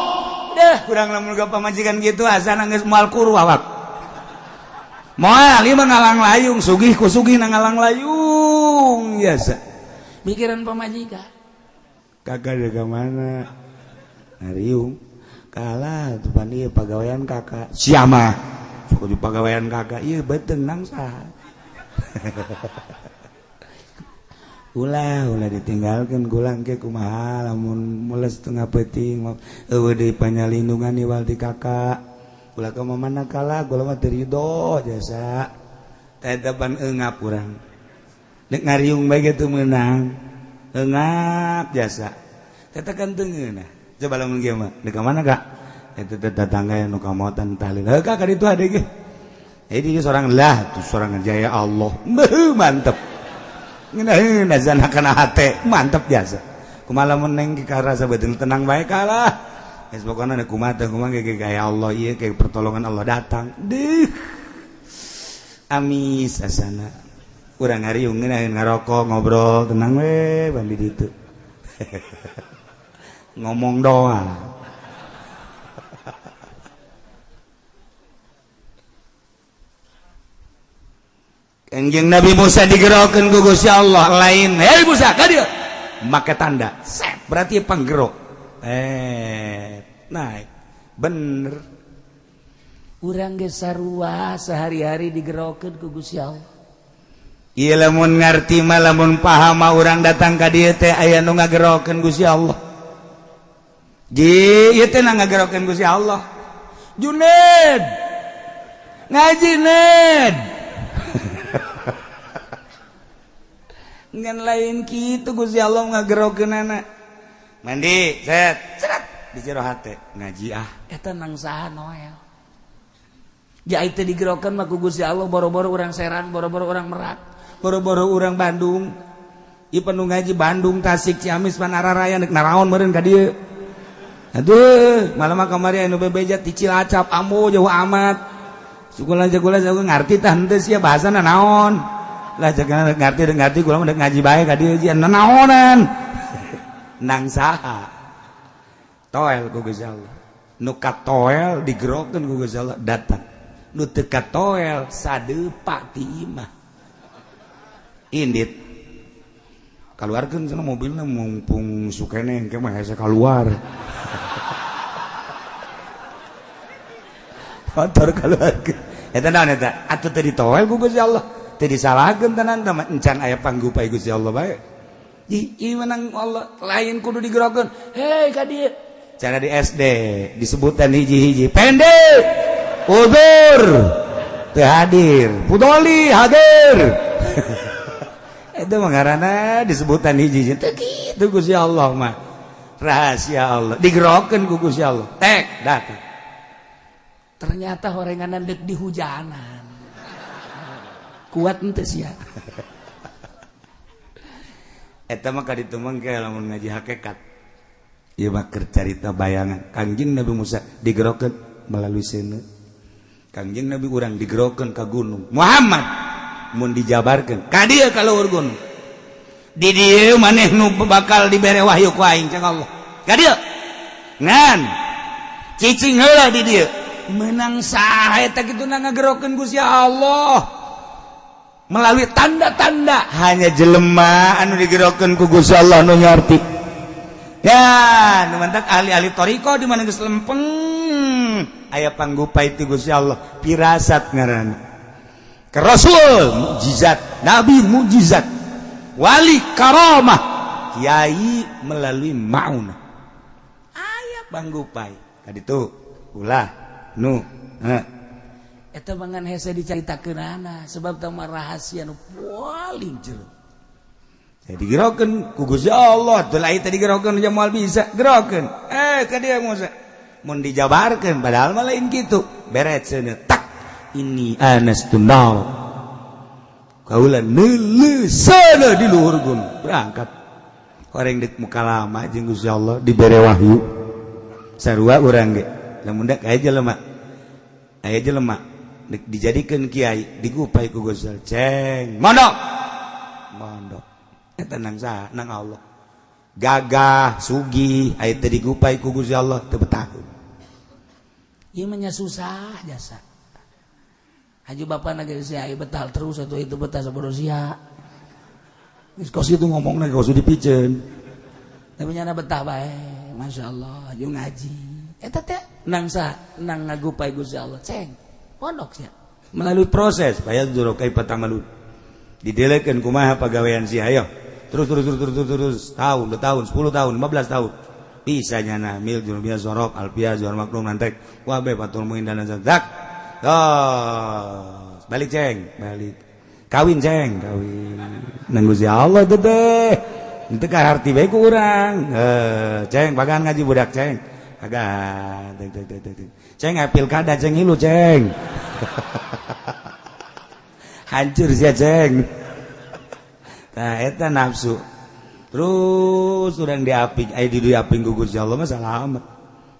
Deh, kurang lamun ga pamajikan kitu asana geus moal kuru awak. Moal ieu mah ngalang layung, sugih ku sugih na ngalang layung biasa. Mikiran pamajikan. Kakak dari mana? Ngariung. Kalah tuh pan ieu pagawean kakak. Sia mah. Sok di pagawean kakak ieu beuteung nangsa. Ulah ulah ditinggalkeun gulang ke kumaha lamun mules tengah peuting eueuh deui panyalindungan iwal ti kakak. Ulah ka mana kalah gula mah teu rido jasa. Tetapan engap urang. Dek ngariung bae ge teu meunang. Engap jasa. Eta kan teu ngeunah. Coba lamun kieu mah, dek ka mana Kak? Eta teh tetangga nu kamotan tahlil. Heuh Kak ka ditu ade ge. Jadi dia seorang lah, tuh seorang jaya Allah. Beuh mantep. Ngeunaheun azan kana hate, mantep jasa. Kumaha lamun neng karasa beuteung tenang bae kalah. Geus pokona da kumaha teh kumaha ge gaya Allah ieu ke pertolongan Allah datang. Deuh. Amis asana. Urang ngariung ngeunaheun ngarokok ngobrol tenang we bandi ditu. Ngomong doang. Kanjeng Nabi Musa digerokeun ku Gusti Allah lain. Hei Musa, ka dieu. Make tanda. Set, berarti panggerok. Naik. Bener. Urang ge sarua sehari-hari digerokeun ku Gusti Allah. Ieu lamun ngarti mah lamun paham mah urang datang ka dieu teh aya nu ngagerokeun Gusti Allah. Ji, ieu teh ngagerokeun Gusti Allah. Juned. Ngaji Ned. Ngan lain kitu Gusti Allah ngagerokeunana. Mandi, set, seret di jero hate ngaji ah. Eta nang saha Noel. Ja teh digerokeun mah ku Gusti Allah boro-boro urang Serang, boro-boro urang Merak, boro-boro urang Bandung. Ieu penuh ngaji Bandung, Tasik, Ciamis, Panararaya nek naraon meureun ka dieu. Aduh, malam mah kamari anu bebeja ti Cilacap, ambo jauh amat. Sukulan-sukulan saya ngarti tah henteu sia bahasana naon. Lah jangan ngarti kula mah ngaji bae ka dieu jian naonan. Nang saha? Toel ku Gusti Allah. Nu katoel digerokeun ku Gusti Allah datang. Nu teu katoel sadeupa ti imah. Indit. Kaluarkeun cenah mobilna mumpung sukene engke mah hese kaluar. Motor kaluarkeun. Eta naon eta? Atuh teu ditoel ku Gusti Allah. Teu disalahkeun tenan teh encan aya panggupai Gusti Allah bae. Ieu menang Allah lain kudu digerokeun. Hei ka dieu. Cara di SD disebutan hiji-hiji. Pendek. Udur. Teu hadir. Pudoli hadir. Itu mah ngaranna disebutan hiji-hiji. Teu kitu Gusti Allah mah. Rahasia Allah. Digerokeun ku Gusti Allah. Tek datang. Ternyata horenganan dek di hujanan. Kuat henteu sia. Eta mah ka ditu mah ge lamun ngaji hakikat. Ieu mah keur carita bayangan. Kangjeng Nabi Musa digerokeun melalui seuneu. Kangjeng Nabi urang digerokeun ka gunung. Muhammad mun dijabarkeun ka dieu ka luhur gunung. Di dieu maneh nu bakal dibere wahyu ku aing cek Allah. Ka dieu. Ngan cicing heula di dieu. Menang saha eta kitu ngagerokeun Gusti Allah. Melalui tanda-tanda hanya jelema anu digerokeun ku Gusti Allah nu ngarti. Ya, nu mantak ahli-ahli thariqah di mana geus lempeng aya panggupai ti Gusti Allah, pirasat ngaranna. Ke Rasul mukjizat, nabi mukjizat, wali karamah, kiai melalui maunah. Aya panggupai. Kaditu ulah nu heh. Eta mangan hese dicaritakeunana sebab tah mah rahasia nu paling jero. Jadi digerokeun ku Gusti Allah, teu lain teh digerokeun nya moal bisa gerokeun. Ka dieu Musa. Mun dijabarkeun padahal mah lain kitu. Beret seuneu tak ini anas tunar. Kaula neuleuh seuneu di luhur gunung berangkat. Horeng deuk mukalama jeung Gusti Allah dibere wahyu. Sarua urang ge. Lamun dek aya jelema. Aya jelema dek dijadikeun kiai digupai ku Gusti Allah. Ceng, mondok. Mondok. Eta nang saha? Nang Allah. Gagah, sugih, aya teu digupai ku Gusti Allah teu betahun. Ieu mah nya susah jasa. Haji bapana ge sia betah terus atuh itu betah sabodo sia. Geus kos kitu ngomongna kos dipiceun. Tapi nyana betah bae, masyaallah, jeung ngaji. Eta teh nang saha? Nang ngagupai Gusti Allah. Ceng, pondok sia. Melalui proses, bayar dulu kai patamalun. Didelekeun kumaha pagawean sia ayo. Terus terus terus terus terus tahun, 2 tahun, 10 tahun, 15 tahun. Bisa nyana mil jurubia sorok alpia zuhar maklum nantek wabe patul muin dan zak. Oh, balik ceng, balik. Kawin ceng, kawin. Nang Gusti Allah teh teh. Teu kaharti bae ku urang. Ceng pagan ngaji budak ceng. Pagan. Ceng pilkada ceng ilu ceng. Hancur sia ceng. Tah eta nafsu. Terus urang diaping, aya di diaping ku Gusti Allah mah salamet.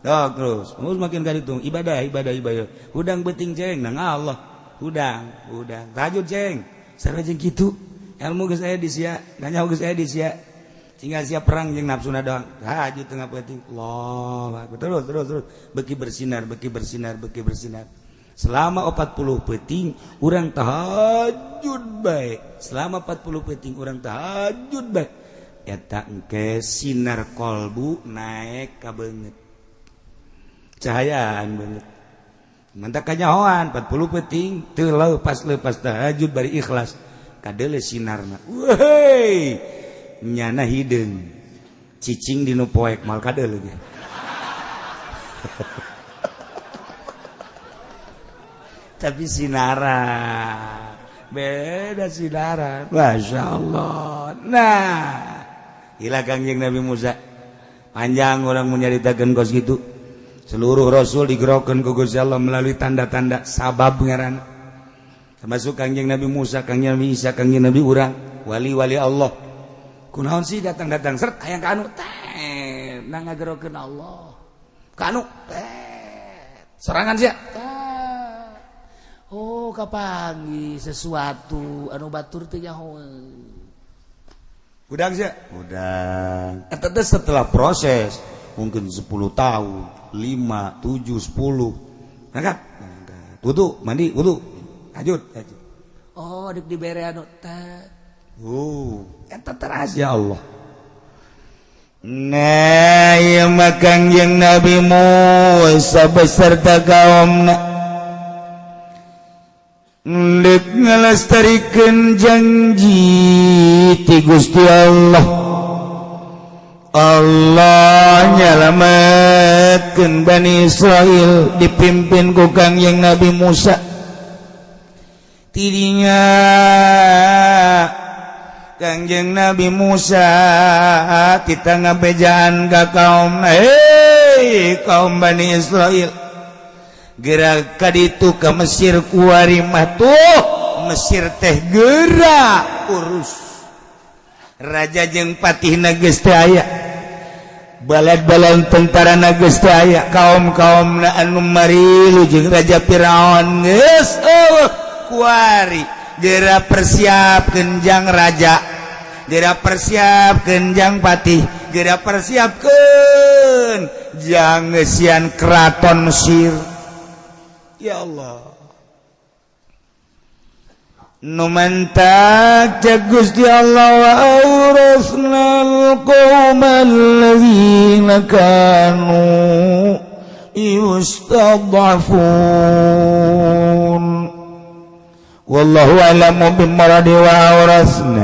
Dok terus, terus makin kaditu ibadah ibadah ibadah. Hudang beuting ceng nang Allah. Hudang, hudang. Tahajud ceng. Sarua jeung kitu. Ilmu geus aya di sia, nanya geus aya di sia. Tinggal siap perang jeung nafsuna doang. Tahajud tengah peuting. Allah, terus terus terus beki bersinar, beki bersinar, beki bersinar. Selama 40 peuting urang tahajud bae. Selama 40 peuting urang tahajud bae. Eta engke sinar kolbu naik ka beungeut. Cahayaan beungeut. Mantak kanyahoan 40 peuting teu lepas-lepas tahajud bari ikhlas. Kadeule sinarna. Weuh. Nyana hideung. Cicing di nu poek mal kadeule ge. Tapi sinaran beda sinaran, Masya Allah. Nah gila Kangjeng Nabi Musa, panjang orang menyaritakan kos gitu. Seluruh rasul digerokan ku Gusti Allah melalui tanda-tanda sabab ngaran, termasuk Kangjeng Nabi Musa, Kangjeng Nabi Isa, Kangjeng Nabi urang, wali-wali Allah. Kunaon sih datang-datang seret hayang ka anu teh nang ngagerokeun Allah. Ka anu teh sorangan sia. Oh kapangi sesuatu anu batur teh nyaho. Hudang sia? Hudang. Eta teh setelah proses mungkin 10 tahun, 5, 7, 10. Angkat. Wudu, mandi, wudu. Tahajud, tahajud. Oh, dek dibere anu teh. Oh, eta teh rahasia Allah. Nah, ieu mah Kangjeng Nabi Musa beserta kaumna ndek ngalestarikeun janji ti Gusti Allah. Allah nyalametkeun Bani Israil dipimpin ku Kangjeng Nabi Musa. Tidinya Kangjeng Nabi Musa kita ngabejaan ka kaum, hei kaum Bani Israil, gerak kaditu ke Mesir kuari mah tuh Mesir teh gerak urus raja jeung patihna geus teu aya, balad-balad tentarana geus teu aya, kaum-kaumna anu marilu jeung raja Firaun geus eueuh kuari. Geura persiapkeun jang raja, geura persiapkeun jang patih, geura persiapkeun jang ngeusian keraton Mesir. Ya Allah, nu mantak cek Gusti Allah wa awrasnal qaumal ladzina kanu yustad'afun. Wallahu a'lamu bimuradi wa awrasna.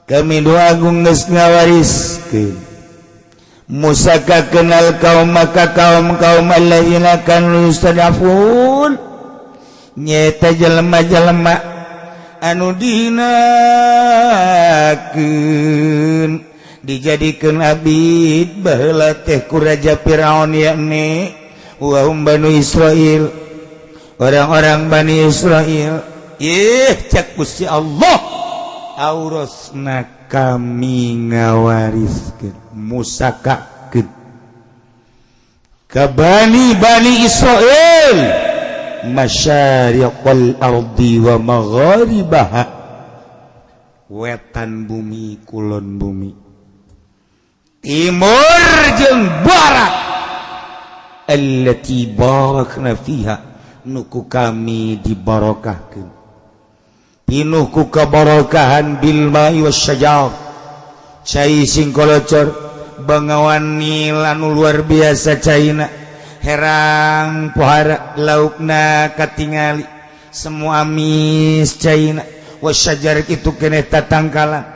Kami doa agung geus ngawariskeun Musa ka kenal kaum maka kaum-kaum alladzina kanu yustad'afun nyeta jelema-jelema anu dihinakeun dijadikeun abid baheula teh ku Raja Firaun, yakni wa hum Banu Israil, orang-orang Bani Israil. Ih cek Gusti Allah, aurasna kami ngawariskeun musakakeun ka Bani Bani Israil masyariqal ardi wa magharibaha, wetan bumi kulon bumi, timur jeung barat, allati barakna fiha, nuku kami dibarokahkeun, pinuh ku kabarokahan bil ma'i wasyajar, cai sing kolocor, bangawan Nil anu luar biasa caina, herang pohara laukna katingali semua amis caina, wasyajar itu keneh tatangkalan,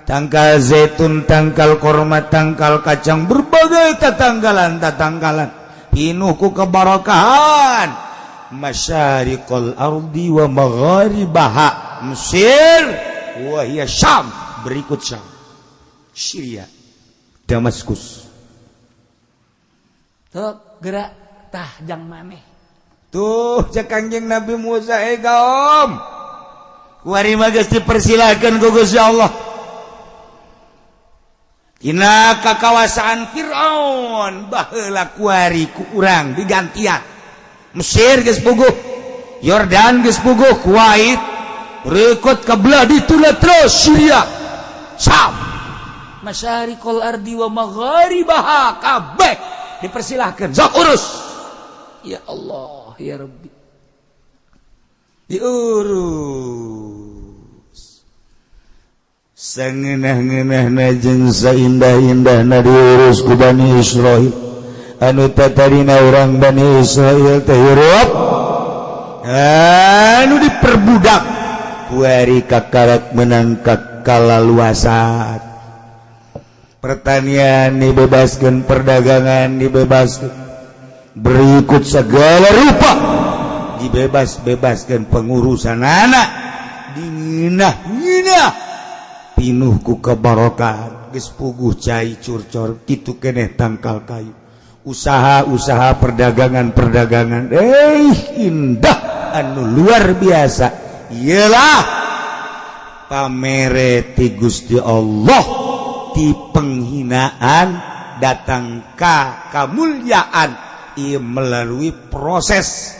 tangkal zaitun, tangkal korma, tangkal kacang, berbagai tatangkalan tatangkalan, pinuh ku kebarokahan masyariqal ardi wa magharibaha. Mesir, wahia Syam, berikut Syam, Syria, Damaskus. Tuh gerak tah jang maneh. Tuh cek Kangjeng Nabi Musa, eh kaum, kuari mah geus dipersilakeun ku Gusti Allah. Tina kakawasaan Fir'aun baheula kuari ku urang digantian. Mesir geus puguh, Yordan geus puguh, Kuwait, berikut ke belah dituna terus Syria, Syam. Masyariqal ardi wa magharibaha kabeh dipersilahkan. Sok urus. Ya Allah, ya Rabbi. Diurus. Sangeunah-ngeunahna jeung saindah-indahna diurus ku Bani Israil. Anu tatarina urang Bani Israil teh hirup anu diperbudak, kuari kakarak menang kalaluasan. Pertanian dibebaskan, perdagangan dibebaskan, berikut segala rupa dibebas-bebaskan, pengurusan anak dinginah-nginah pinuh ku kebarokan, geus puguh cai curcor kitu keneh tangkal kayu, usaha-usaha, perdagangan-perdagangan, indah anu luar biasa. Iyalah pamere ti Gusti Allah, ti penghinaan datang ka kamulyaan, ieu melalui proses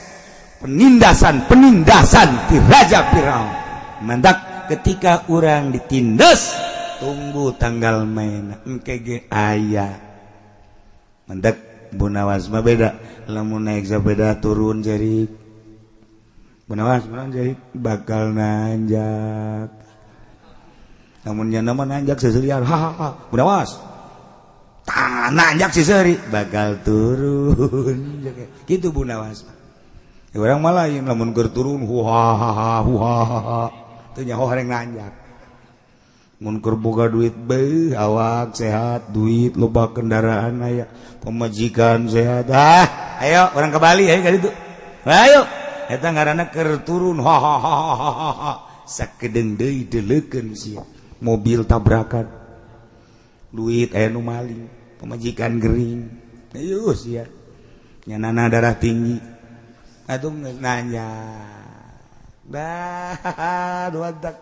penindasan-penindasan ti Raja Firaun. Mantak ketika orang ditindas, tunggu tanggal main engke ge aya. Mantak Bunawas mah beda, lamun naik sepeda turun jerik. Bunawas mah jerik bakal nanjak. Lamun nyana mah nanjak seserian, hahaha. Bunawas tah nanjak seseri bakal turun. Gitu Bunawas. Ya, orang mah lain, lamun keur turun huhahaha huhahaha, teu nyaho hareng nanjak. Mun keur boga duit beuh, awak sehat, duit loba, kendaraan aya, pemajikan sehat, ah ayo orang ke Bali, ayo ka ditu, ayo. Eta ngaranna keur turun hahaha. Sakedeung deui deleukeun sia, mobil tabrakan, duit aya nu maling, pemajikan gering, ayo sia nyanana darah tinggi atuh nanya dah dua tak.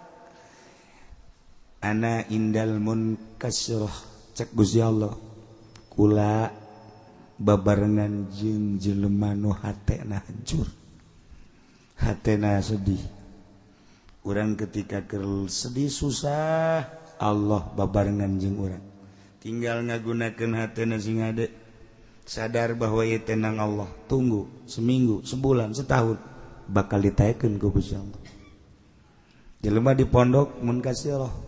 Ana indal munkasirah, cek Gusti Allah, kula babarengan jeung jelema nu hatena hancur, hatena sedih. Urang ketika keur sedih susah, Allah babarengan jeung urang. Tinggal ngagunakeun hatena sing hade, sadar bahwa ieu tenang Allah. Tunggu seminggu, sebulan, setahun, bakal ditaekeun ku Gusti Allah. Jelema di pondok munkasirah,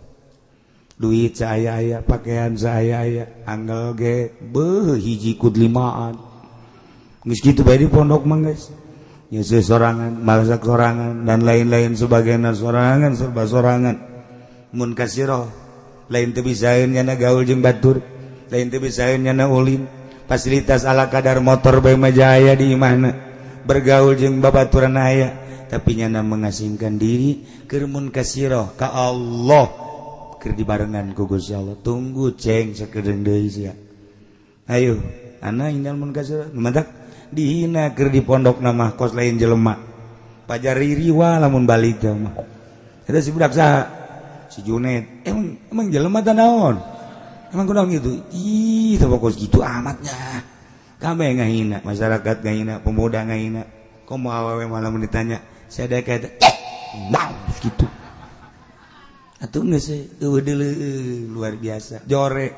duit saya aya, pakaian saya aya, anggal ge beuh hiji kud limaan. Geus kitu bae di pondok mah, geus nyeuseut sorangan, masak sorangan, dan lain-lain sebagainya, sorangan, serba sorangan. Mun kasirah lain teu bisaeun nyana gaul jeung batur, lain teu bisaeun nyana ulin, fasilitas ala kadar, motor bae mah jaya di imahna, bergaul jeung babaturan aya, tapi nyana mengasingkan diri keur mun kasirah ka Allah, keur dibarengan ku Gusti Allah. Tunggu ceng sakedeung deui sia, ayo. Ana indal munkasirah, mantak dihina keur di pondok nama kos lain jelema pajar ririwa. Lamun balik teh mah eta si budak saha, si Junet, emang emang jelema teh naon, emang kunaon gitu, ih teh kos gitu amatnya. Kabeh ngahina, masyarakat ngahina, pemuda ngahina. Komo awewe malah mun ditanya saya ada kayak nah gitu atuh geus eueuh deuleu luar biasa. Jore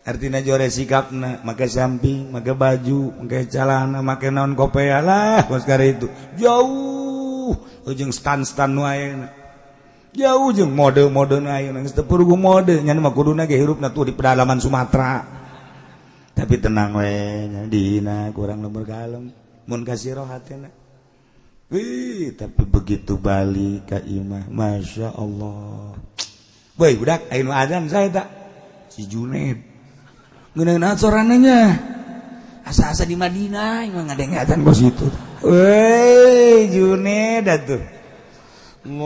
artinya jore sikapna, make samping, make baju, make celana, make naon, kopea lah kos itu jauh jeung stan-stan nu ayeuna, jauh jeung mode-mode nu ayeuna. Geus teu puguh mode nya mah, kuduna ge hirupna tuh di pedalaman Sumatera. Tapi tenang we nya, dihina kurang lembur kalem mun kasih roh hatena. Wih, tapi begitu balik ka imah, masya Allah. Woi, budak, ayo nu adzan saya tak? Si Junaid. Ngeuneuh sorananya. Asa-asa di Madinah, emang ada yang adzan kos itu. Woi, Junaid atuh. Allahu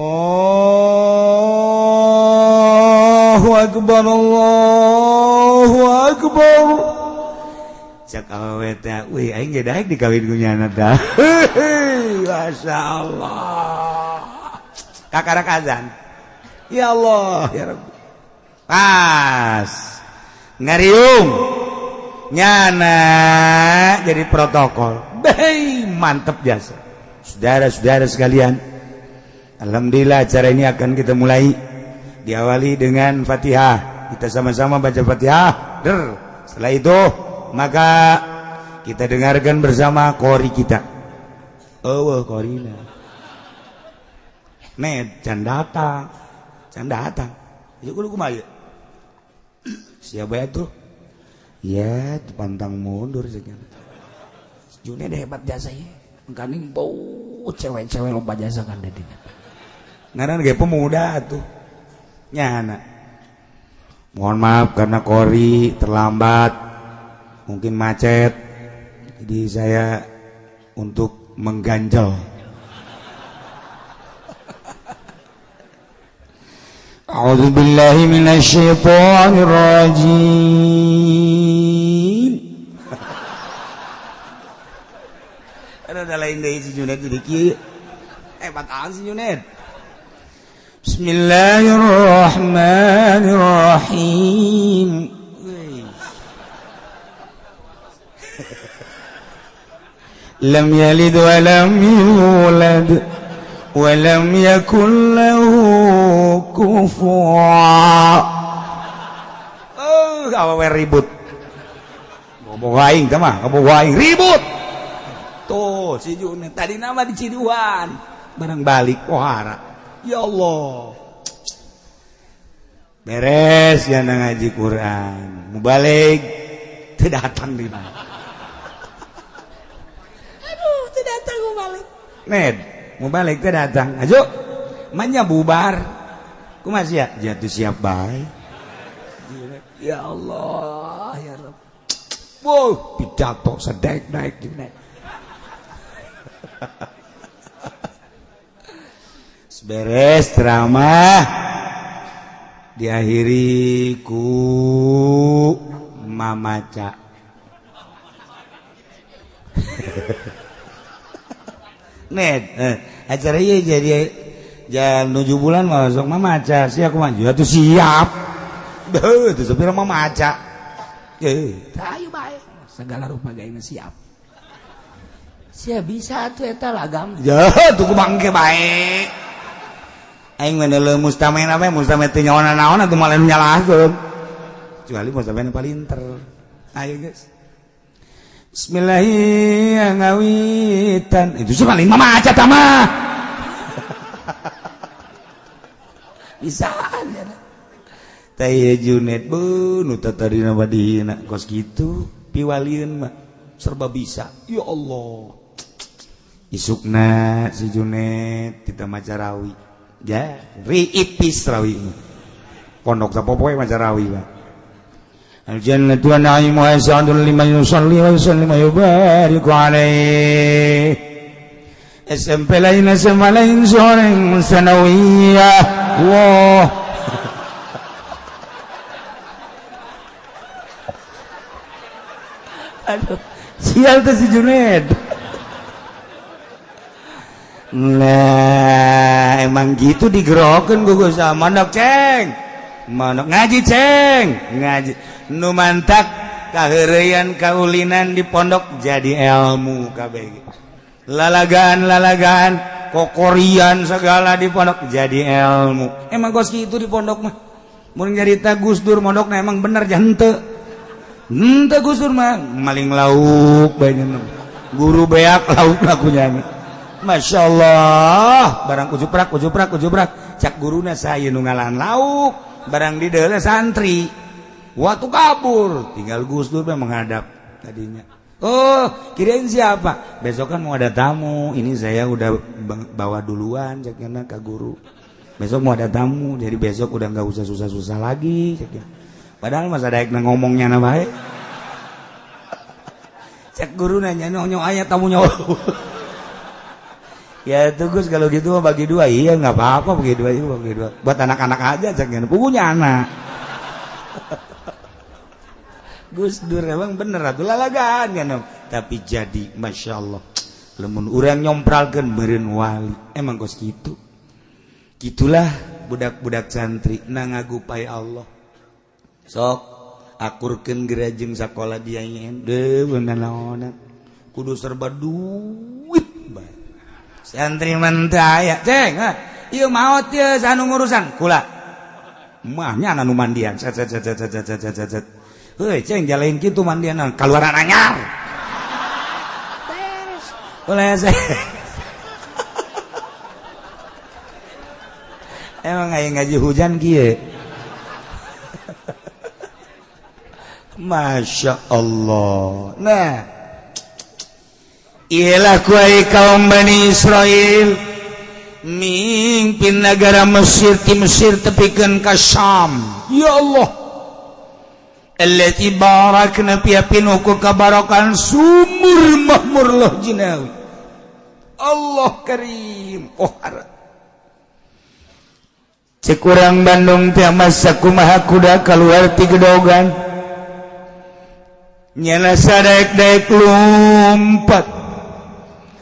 akbar, Allahu akbar. Cak awewe teh, wih aing ge daek dikawin ku nyana tah. Masya Allah. Kakarak azan. Ya Allah, ya Rabbi. Pas ngariung nyana jadi protokol. Bei, mantep jasa. Saudara-saudara sekalian, alhamdulillah acara ini akan kita mulai diawali dengan Fatihah. Kita sama-sama baca Fatihah. Der. Setelah itu maka kita dengarkan bersama qori kita. Oh, qorina. Net can datang. Can datang. Ieu kudu kumaha ieu? Siapa ya tuh? Ya, pantang mundur sekian. Juned hebat jasa ya. Engkaning bau cewek-cewek lomba jasa kan dedina. Ngaran ge pemuda tuh. Nyana. Mohon maaf karena qori terlambat. Mungkin macet. Jadi saya untuk mengganjal. A'udzu billahi minasyaitonir rajim. Ada lain deui si Junaid jadi kieu. Hebat amat si Junaid. Bismillahirrahmanirrahim. Lam yalid wa lam yulad wa lam yakul lahu kufuwan. Oh, awewe ribut. Ngomong aing teh mah, ngomong aing ribut. Tuh, si Junaid tadi nama di Ciduan, barang balik pohara. Ya Allah. Beres ya ngaji Quran. Mubalik teu datang di mana. Aduh, teu datang mubalik. Ned, mubalik teu datang. Ajo, manya bubar. Kumaha sia? Jatuh siap bae. Ya Allah, ya Rabb. Wow, pidato sedek naik naik. Beres ceramah diakhiri ku mamaca. Ned, acara ieu jadi jam 7 bulan masuk mamaca, sia kumaha atuh siap. Beuh, teu sapira mamaca. Ayo bae, segala rupa gawe siap. Sia bisa atuh eta lagam. Ya, tuh ku bangke bae. Aing mah deuleu mustamen apa mustamen teu nyaona naon atuh malah nyalahkeun. Kecuali mustamen palinter. Ayo guys. Bismillahirrahmanirrahim. Itu sih paling mamaca tah mah. Bisaan ya. Teh ieu Junet beuh nu tadina mah dihina kos kitu piwalieun mah serba bisa. Ya Allah. Isukna si Junet kita maca rawi. Ya, riipis rawi. Pondok sapopoe maca rawi mah. Al-jannatu wa na'imuha sa'dun liman yusalli wa yusallim wa yubariku alaihi. SMP lain, SMA lain, soreng sanawiyah. Wah. Aduh, sial tuh si Junaid. Nah, emang gitu digerokin gue sama manok ceng, manok ngaji ceng, ngaji. Nu mantak kaheureyan kaulinan di pondok jadi ilmu KBG. Lalagaan-lalagaan, kokorian segala di pondok jadi ilmu. Emang kos gitu di pondok mah. Mun nyarita Gus Dur mondokna emang bener jante. Henteu Gus Dur mah maling lauk banyak. Guru beak lauk lakunya. Masya Allah, barang ujuprak ujuprak ujuprak, cak guruna saya nu ngalahan lauk, barang di deuleu santri. Waktu kabur, tinggal Gus Dur menghadap tadinya. Oh, kirain siapa? Besok kan mau ada tamu, ini saya udah bawa duluan caknya ke guru. Besok mau ada tamu, jadi besok udah nggak usah susah-susah lagi caknya. Padahal masa daek ngomongnya na bae. Cek guru nanya nyonyo aya tamunya. Ya itu Gus, kalau gitu mah bagi dua. Iya nggak apa-apa, bagi dua itu bagi dua. Buat anak-anak aja jangan punya anak. Gus Dur emang bener atuh lalagaan kan. Tapi jadi masya Allah. Lamun urang nyompralkeun meureun wali. Emang kos kitu. Gitulah budak-budak santri na ngagupai Allah. Sok akurkeun gerajeng sakola dia nyen. Deuh naonan. Kudu serba duit bae. Santri mentaya ceng, ieu maot ieu anu ngurusan kula. Mah nya anu mandian. Set set set set set set set set. Heuy ceng jalain kitu mandian kaluaran anyar. Beres. Ulah emang aya ngaji hujan kieu. Masya Allah. Nah, ialah kuai kaum Bani Israel mimpin negara Mesir ti Mesir tepikeun ka Syam. Ya Allah. Allati barakna fiha pinuku kabarokan sumur mahmur loh jinawi. Allah karim. Oh harap. Cek urang Bandung teh masa kumaha kuda keluar ti gedogan. Nyana sadaek-daek lompat.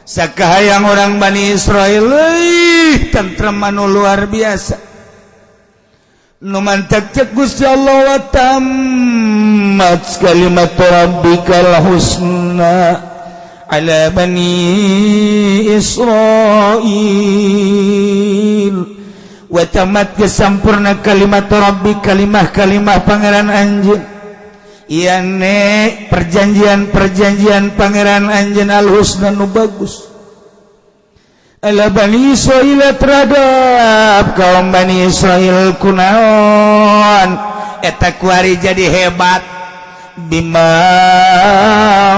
Sakahayang orang Bani Israel euy tentrem anu luar biasa. Nu mantak cek Gusti Allah wa tammat kalimat rabbikal husna ala bani Israil. Wa tamat kesampurna kalimat rabbi kalimah-kalimah pangeran anjeun. Iya nek perjanjian-perjanjian pangeran anjeun al-husna nu bagus ala Bani Israil terhadap kaum Bani Israil kunaon eta kuari jadi hebat bima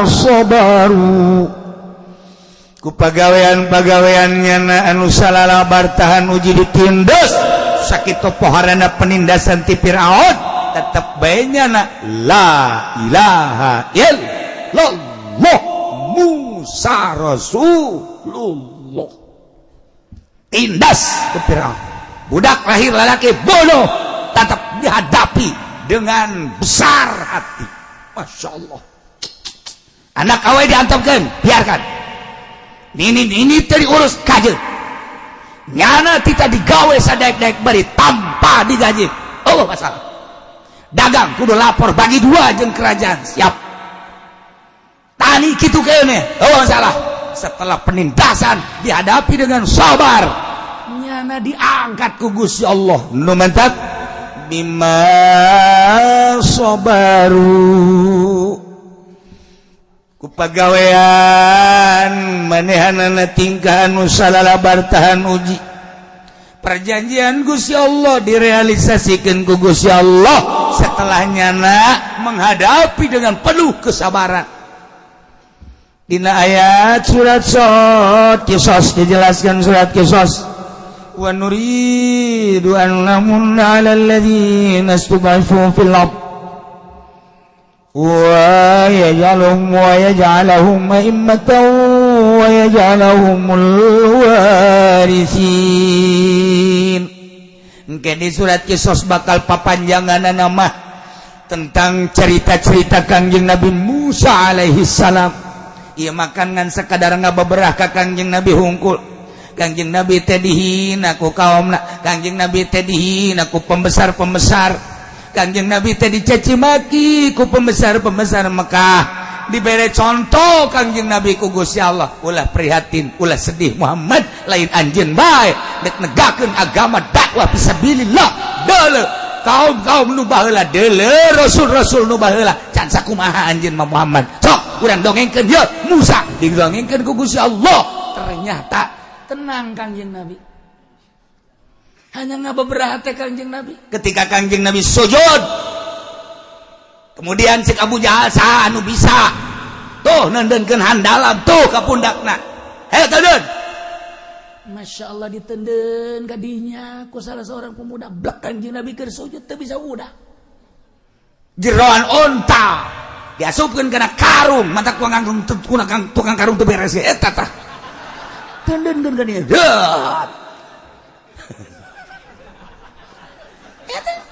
sabaru ku pagawean-pagaweannya anu salalabar tahan uji ditindas sakitu poharana penindasan ti Firaun tetep bae nyana la ilaha illallah Musa Rasulullah. Tindas ke Firaun, budak lahir lalaki bodoh tetap dihadapi dengan besar hati. Masya Allah. Anak awe diantepkeun, biarkan. Ini teu diurus kaje. Nyana tita digawe sadaek-daek bari tanpa digaji. Oh masalah. Dagang kudu lapor bagi dua jeung kerajaan, siap. Tani kitu keuneh, oh masalah. Setelah penindasan dihadapi dengan sabar, nyana diangkat ku Gusti Allah. Nu mantap bima sabaru ku pagawean manehanana tingkah anu salalabar tahan uji. Perjanjian Gusti Allah direalisasikan ku Gusti Allah setelah nyana menghadapi dengan penuh kesabaran. Dina ayat surat Sod Kisos dijelaskan surat Kisos. Wa nuridu an namunna 'alal ladzina istud'ifu fil ard wa yaj'aluhum wa yaj'alahum a'immatan wa yaj'alahumul warithin. Engke di surat Kisos bakal papanjanganna mah tentang cerita-cerita Kangjeng Nabi Musa alaihi salam. Ieu makan ngan sekadar ngabeberah ka Kangjeng Nabi hungkul. Kangjeng Nabi teh dihina ku kaumna, Kangjeng Nabi teh dihina ku pembesar-pembesar, Kangjeng Nabi teh dicaci maki ku pembesar-pembesar Mekah. Dibere contoh Kangjeng Nabi ku Gusti Allah, ulah prihatin, ulah sedih Muhammad, lain anjeun bae dek negakeun agama dakwah fisabilillah. Deuleu kaum-kaum nu baheula, deuleu rasul-rasul nu baheula, can sakumaha anjeun mah Muhammad. Sok urang dongengkeun yeuh Musa didongengkeun ku Gusti Allah. Ternyata tenang Kangjeng Nabi, hanya ngabeberah teh Kangjeng Nabi. Ketika Kangjeng Nabi sujud, kemudian cek Abu Jahal saha anu bisa tuh nendenkeun handalam tuh ka pundakna. Hayo teudeun. Masya Allah ditenden kadinya ku salah seorang pemuda blek Kangjeng Nabi keur sujud teu bisa udah. Jeroan onta diasupkeun kana karung, mata tukang karung teu beres eta tah. Tendeunkeun ka dieu. Deut.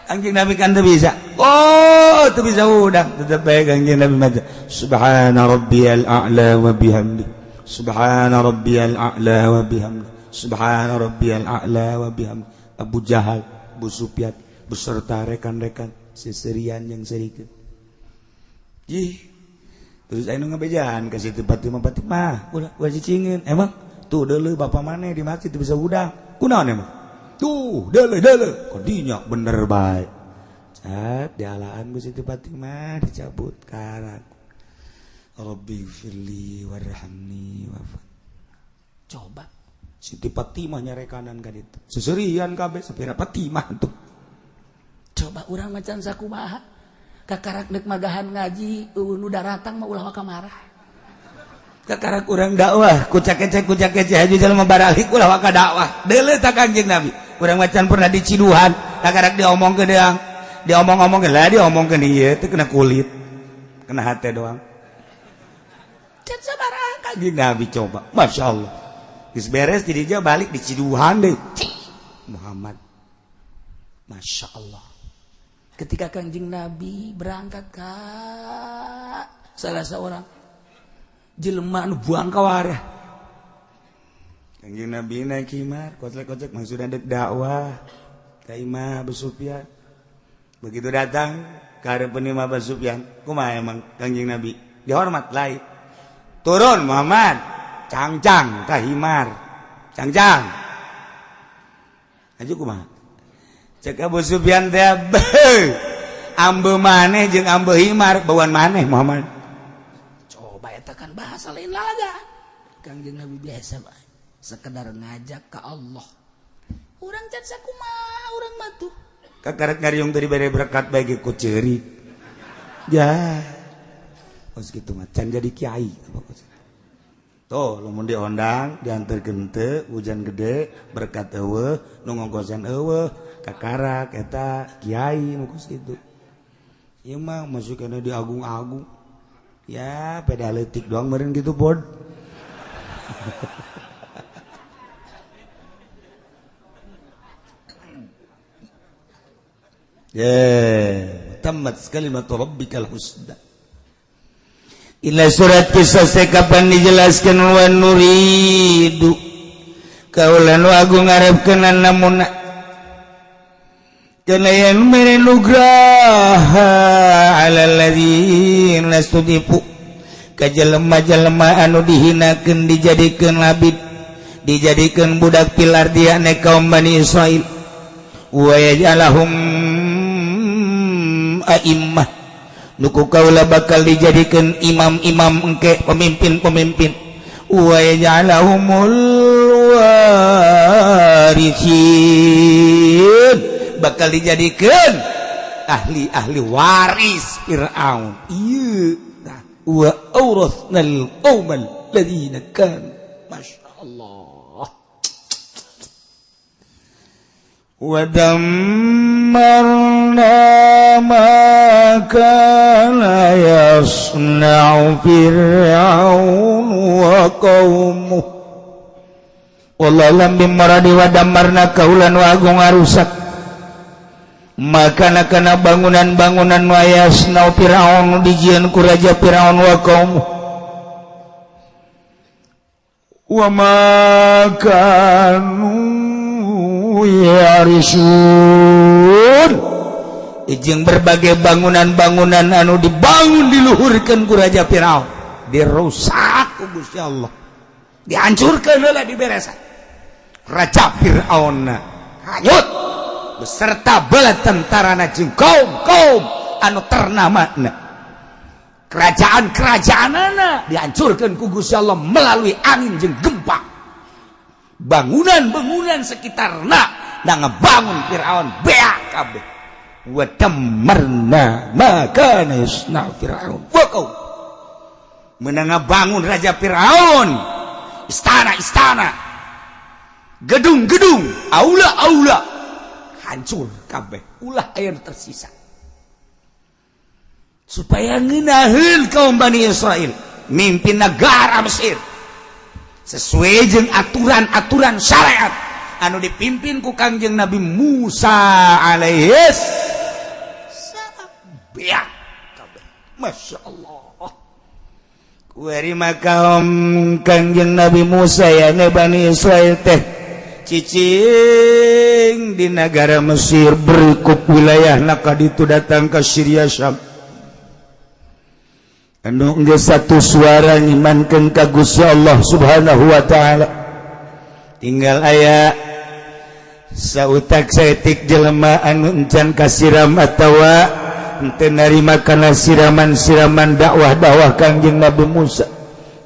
Kanjeng Nabi kan teu bisa. Oh, teu bisa hudang. Tetep bae Kanjeng Nabi maca subhana rabbiyal a'la wa bihamdi. Subhana rabbiyal a'la wa bihamdi. Subhana rabbiyal a'la wa bihamdi. Abu Jahal, Abu Sufyan beserta rekan-rekan seserian yang serikeun. Ih. Terus anu ngabejaan ka Siti Fatimah, Fatimah, ulah ulah cicingin. Emang tuh deuleu bapa maneh di masjid teu bisa hudang. Kunaon emang? Tuh, deuleu deuleu. Kadinya bener bae. Cat dialaan ku Siti Fatimah dicabut karak. Rabbi firli warhamni wafat. Coba Siti Fatimah nyarekanan ka ditu. Seserian kabeh sapira Fatimah tuh. Coba urang macan sakumaha. Kakarak deuk magahan ngaji nu daratang mah ulah waka marah. Kakarak urang dakwah kucak-kecek kucak-kecek haji jelema baralik ulah waka dakwah. Deuleu ta Kanjeng Nabi. Urang macan pernah diciduhan, kakarak diomongkeun deang. Diomong-omongkeun lah diomongkeun ieu teh kena kulit. Kena hate doang. Can sabaraha Kanjeng Nabi coba. Masya Allah. Geus beres di dieu balik diciduhan deui. Muhammad. Masya Allah. Ketika Kanjeng Nabi berangkat ka salah seorang jelema anu buang ka warah. Kanjeng Nabi naik himar, kocek-kocek maksudna dek dakwah ka imah Abu Sufyan. Begitu datang ka hareupeun imah Abu Sufyan, kumaha emang Kanjeng Nabi? Dihormat lain. Turun Muhammad, cangcang ka himar. Cangcang. Aju kumaha? Cek Abu Sufyan teh ambe maneh jeung ambe himar bauan maneh Muhammad. Coba eta kan bahasa lain lalaga. Kangjeng Nabi biasa bae, sekedar ngajak ka Allah. Urang can sakumaha urang mah tuh. Kakaret ngariung tadi bere berkat bae ge ku ceurik. Ya. Kos kitu mah can jadi kiai. Tuh lamun diondang diantarkeun teu hujan gede berkat eueuh nu ngongkosan eueuh kakarak eta kiai nu kos kitu. Ieu mah masuk kana diagung-agung. Ya peda leutik doang meureun kitu bod. Ya, tammat kalimatu rabbikal husna. Ila surat kisah kapan dijelaskan wa nuridu kaula nu agung ngarepkeun namun kana yen mere nugraha alal ladzina studifu ka jelema-jelema anu dihinakeun dijadikeun labid dijadikeun budak pilar dia ne kaum Bani Israil wa yaj'alahum a'immah nuku kaula bakal dijadikan imam-imam engke pemimpin-pemimpin wa yaj'alahumul warithin bakal dijadikan ahli-ahli waris Fir'aun. Ieu tah wa awrathnal qaumal ladzina kan. Masya Allah. Wa dammarna ma kana yasna'u Fir'aun wa qaumuh. Wallahu lam bimaradi wa dammarna kaulan wa agung arusak makana kana bangunan-bangunan wa yasna'u Fir'aun dijieun ku raja Fir'aun wa qaumuh wa ma kanu yarisun. Ijeng berbagai bangunan-bangunan anu dibangun diluhurkeun ku raja Firaun dirusak ku Gusti Allah dihancurkeun heula diberesan raja Firaun hanyut beserta bala tentarana jeung kaum-kaum anu ternamana kerajaan-kerajaanana dihancurkeun ku Gusti Allah melalui angin jeung gempa. Bangunan-bangunan sekitarna da ngebangun Firaun beak kabeh. Wa dammarna ma kana yasna Firaun wa qaum. Meunang ngabangun raja Firaun istana-istana, gedung-gedung, aula-aula hancur kabeh, ulah aya nu tersisa. Supaya ngeunaheun kaum Bani Israil mimpin negara Mesir. Sesuai jeung aturan-aturan syariat anu dipimpin ku Kangjeng Nabi Musa alaihis salam. Beak kabeh. Masya Allah. Kuari makaum Kangjeng Nabi Musa ya Bani Israel teh cicing di negara Mesir berikut wilayah naka itu datang ke Syria Syam. Anu geus satu suara ngimankeun ka Gusti Allah Subhanahu wa taala. Tinggal aya sautak saeutik jelema anu encan kasiram atawa henteu narima kana siraman-siraman dakwah-dakwah Kangjeng Nabi Musa.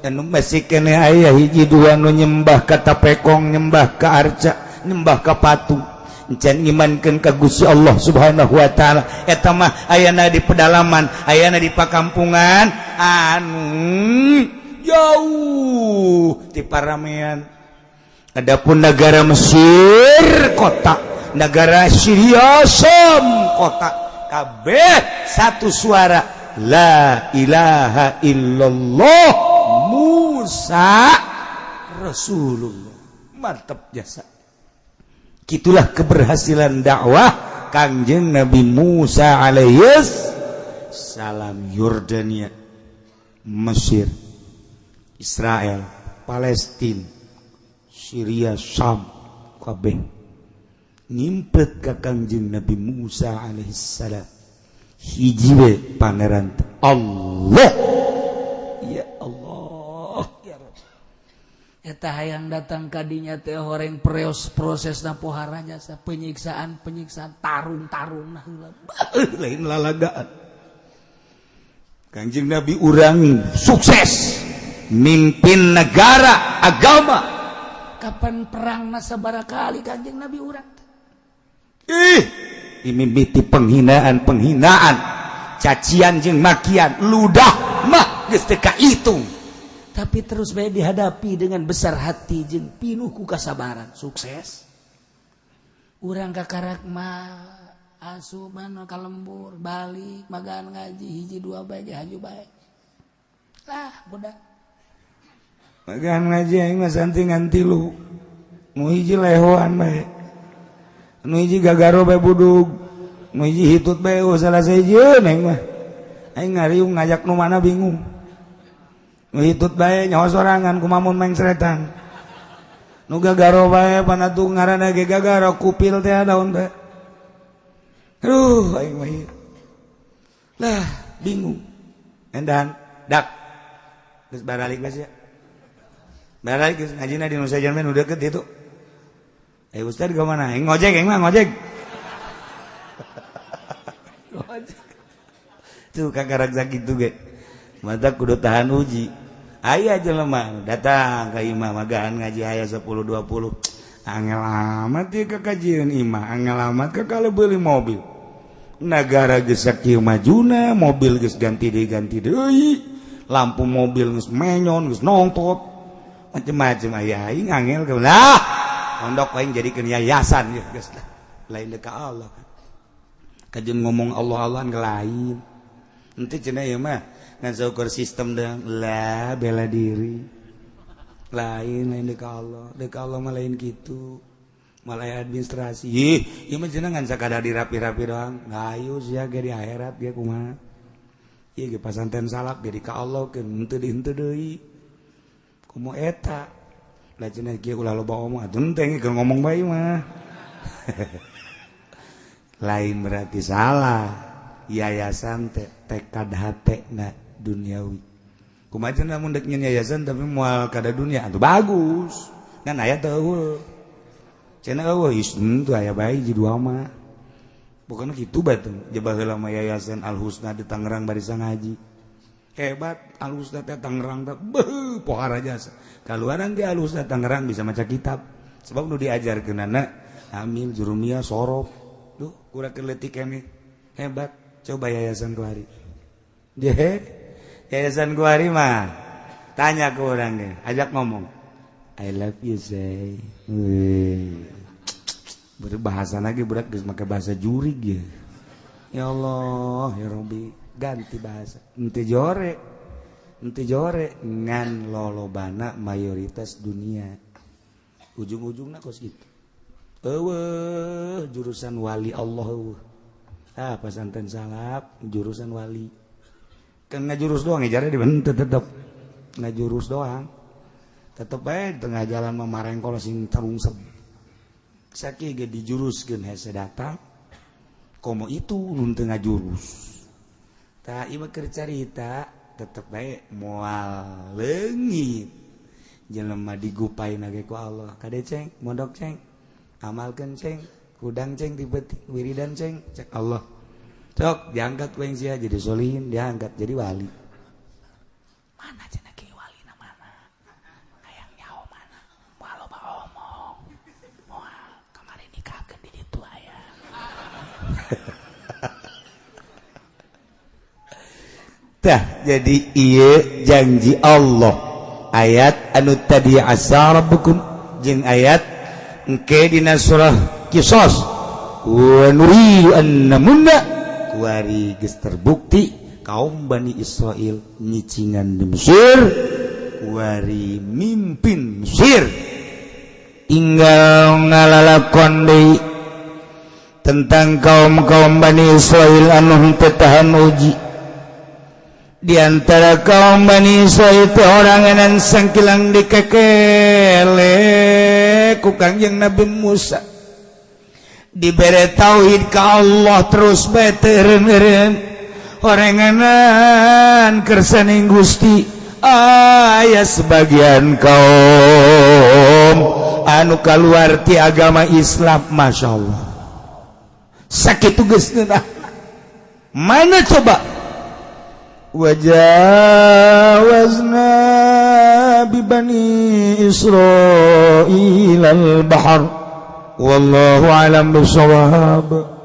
Anu masih keneh aya hiji dua nu nyembah ka tapekong, nyembah ka arca, nyembah ka patung. Encan ngimankeun ka Gusti Allah Subhanahu wa taala. Eta mah ayana di pedalaman, ayana di pakampungan anu jauh di paramean. Adapun negara Mesir kota, negara Syria Syam kota, kabeh satu suara la ilaha illallah Musa Rasulullah. Mantap jasa. Itulah keberhasilan dakwah Kangjeng Nabi Musa alaihis salam. Yordania, Mesir, Israel, Palestina, Syria, Syam kabeh ngimpet ka Kangjeng Nabi Musa alaihis salam. Hiji we pangeran Allah. Ya Allah ya Rabb. Eta hayang datang kadinya teh horeng preos prosesna pohara jasa penyiksaan penyiksaan tarung-tarung nah heula. Lain lalagaan. Kangjeng Nabi urang sukses mimpin negara agama. Kapan perang sabaraha kali Kanjeng Nabi urang teh? Ih, dimimiti penghinaan penghinaan, cacian jeung makian, ludah mah geus teu kahitung. Tapi terus bae dihadapi dengan besar hati jeung pinuh ku kasabaran, sukses. Urang kakarak mah asupan ka lembur balik magan ngaji hiji dua bae ge haju bae lah budak. Magan ngaji aing mah santi ngan tilu. Nu hiji lehoan bae, nu hiji gagaro bae budug, nu hiji hitut bae. Oh, salah sahijieun aing mah. Aing ngariung ngajak nu mana bingung. Nu hitut bae nyaho sorangan kumamun mengseretan. Nu gagaro bae panatu ngaranna ge gagaro kupil teh daun teh. Aduh, aing mah ieu. Lah, bingung. Endan, dak. Geus baralik geus ya. Baralik geus ngajina di Nusa Jamin udah deket itu. Eh, ustad ke mana? Aing ngojek, aing mah ngojek. Ngojek. Tuh kakarak sakitu ge. Mata kudu tahan uji. Aya jelema datang ka imah magaan ngaji aya 10 20. Angel amat ieu kakajian imah, angel amat ka kalau beli mobil. Negara geus sakieu majuna, mobil geus ganti deui ganti deui. Lampu mobil geus menyon, geus nongtot. Macem-macem aya aing angel ke lah. Pondok aing jadikeun yayasan ya geus lah. Lain deuk ka Allah. Kajeun ngomong Allah Allah lain. Henteu cenah ieu mah ngan saukur sistem deung lah bela diri. Lain lain deuk ka Allah, deuk ka Allah mah lain kitu. Malah aya administrasi. Ih, ieu mah cenah ngan sakadar dirapi-rapi doang. Ngayu sia ge di akhirat ge kumaha. Ieu ge pasanten salak ge di ka Allah keun henteu di henteu deui. Komo eta. Lah cenah kieu ulah loba omong atuh henteu keur ngomong bae mah. Lain berarti salah. Yayasan teh tekad hate na duniawi. Kumaha cenah mun deuk nyeun yayasan tapi moal kada dunia atuh bagus. Ngan aya teu eueuh. Cenah eueuh henteu aya bae hiji dua mah. Bukan kitu bae teh. Jebah heula mah Yayasan Al Husna di Tangerang bari ngaji. Hebat Al Husna teh Tangerang teh beuh pohara jasa. Kaluaran ge Al Husna Tangerang bisa maca kitab. Sebab nu diajarkeunana amil jurumiyah sorof. Duh kurang leutik keneh. Hebat. Coba Yayasan Kuari. Yayasan Kuari mah tanya ke orang deh, ajak ngomong. I love you say. Berbahasa lagi berat geus make bahasa jurig ya. Ya Allah, ya Rabbi, ganti bahasa. Henteu jore. Henteu jore ngan lolobana mayoritas dunia. Ujung-ujungna kos kitu. Eueuh jurusan wali Allah eueuh. Ah pasantren salaf jurusan wali. Kan ngajurus doang ya jare dibentuk tetep. Ngajurus doang. Tetep bae tengah jalan mah marengkol sing tarungsep. Sakieu ge dijuruskeun hese datang. Komo itu nun teu ngajurus. Tah ieu mah keur carita tetep bae moal leungit. Jelema digupaina ge ku Allah. Kade ceng, mondok ceng, amalkeun ceng, hudang ceng ti beuting, wiridan ceng, cek Allah. Sok diangkat ku sia jadi solihin, diangkat jadi wali. Mana cenah ki walina mana? Hayang nyaho mana? Moal loba omong. Moal kamari nikahkeun di ditu aya. Tah jadi ieu janji Allah. Ayat anu tadi asa rabbukum jeung ayat engke dina surah Qisas wa nuridu an namunna kuari geus terbukti kaum Bani Israil nyicingan di Mesir kuari mimpin Mesir tinggal ngalalakon deui tentang kaum-kaum Bani Israil anu henteu tahan uji. Di antara kaum Bani Israil itu oranganan sangkilang dikekele ku Kangjeng Nabi Musa. Dibere tauhid ka Allah terus bae teu eureun-eureun. Oranganan kersaning Gusti aya sebagian kaum anu kaluar ti agama Islam, Masya Allah. Sakitu geus ngeunah. Mana coba wajawazna bi bani Israil al-bahr wallahu alam bisawab.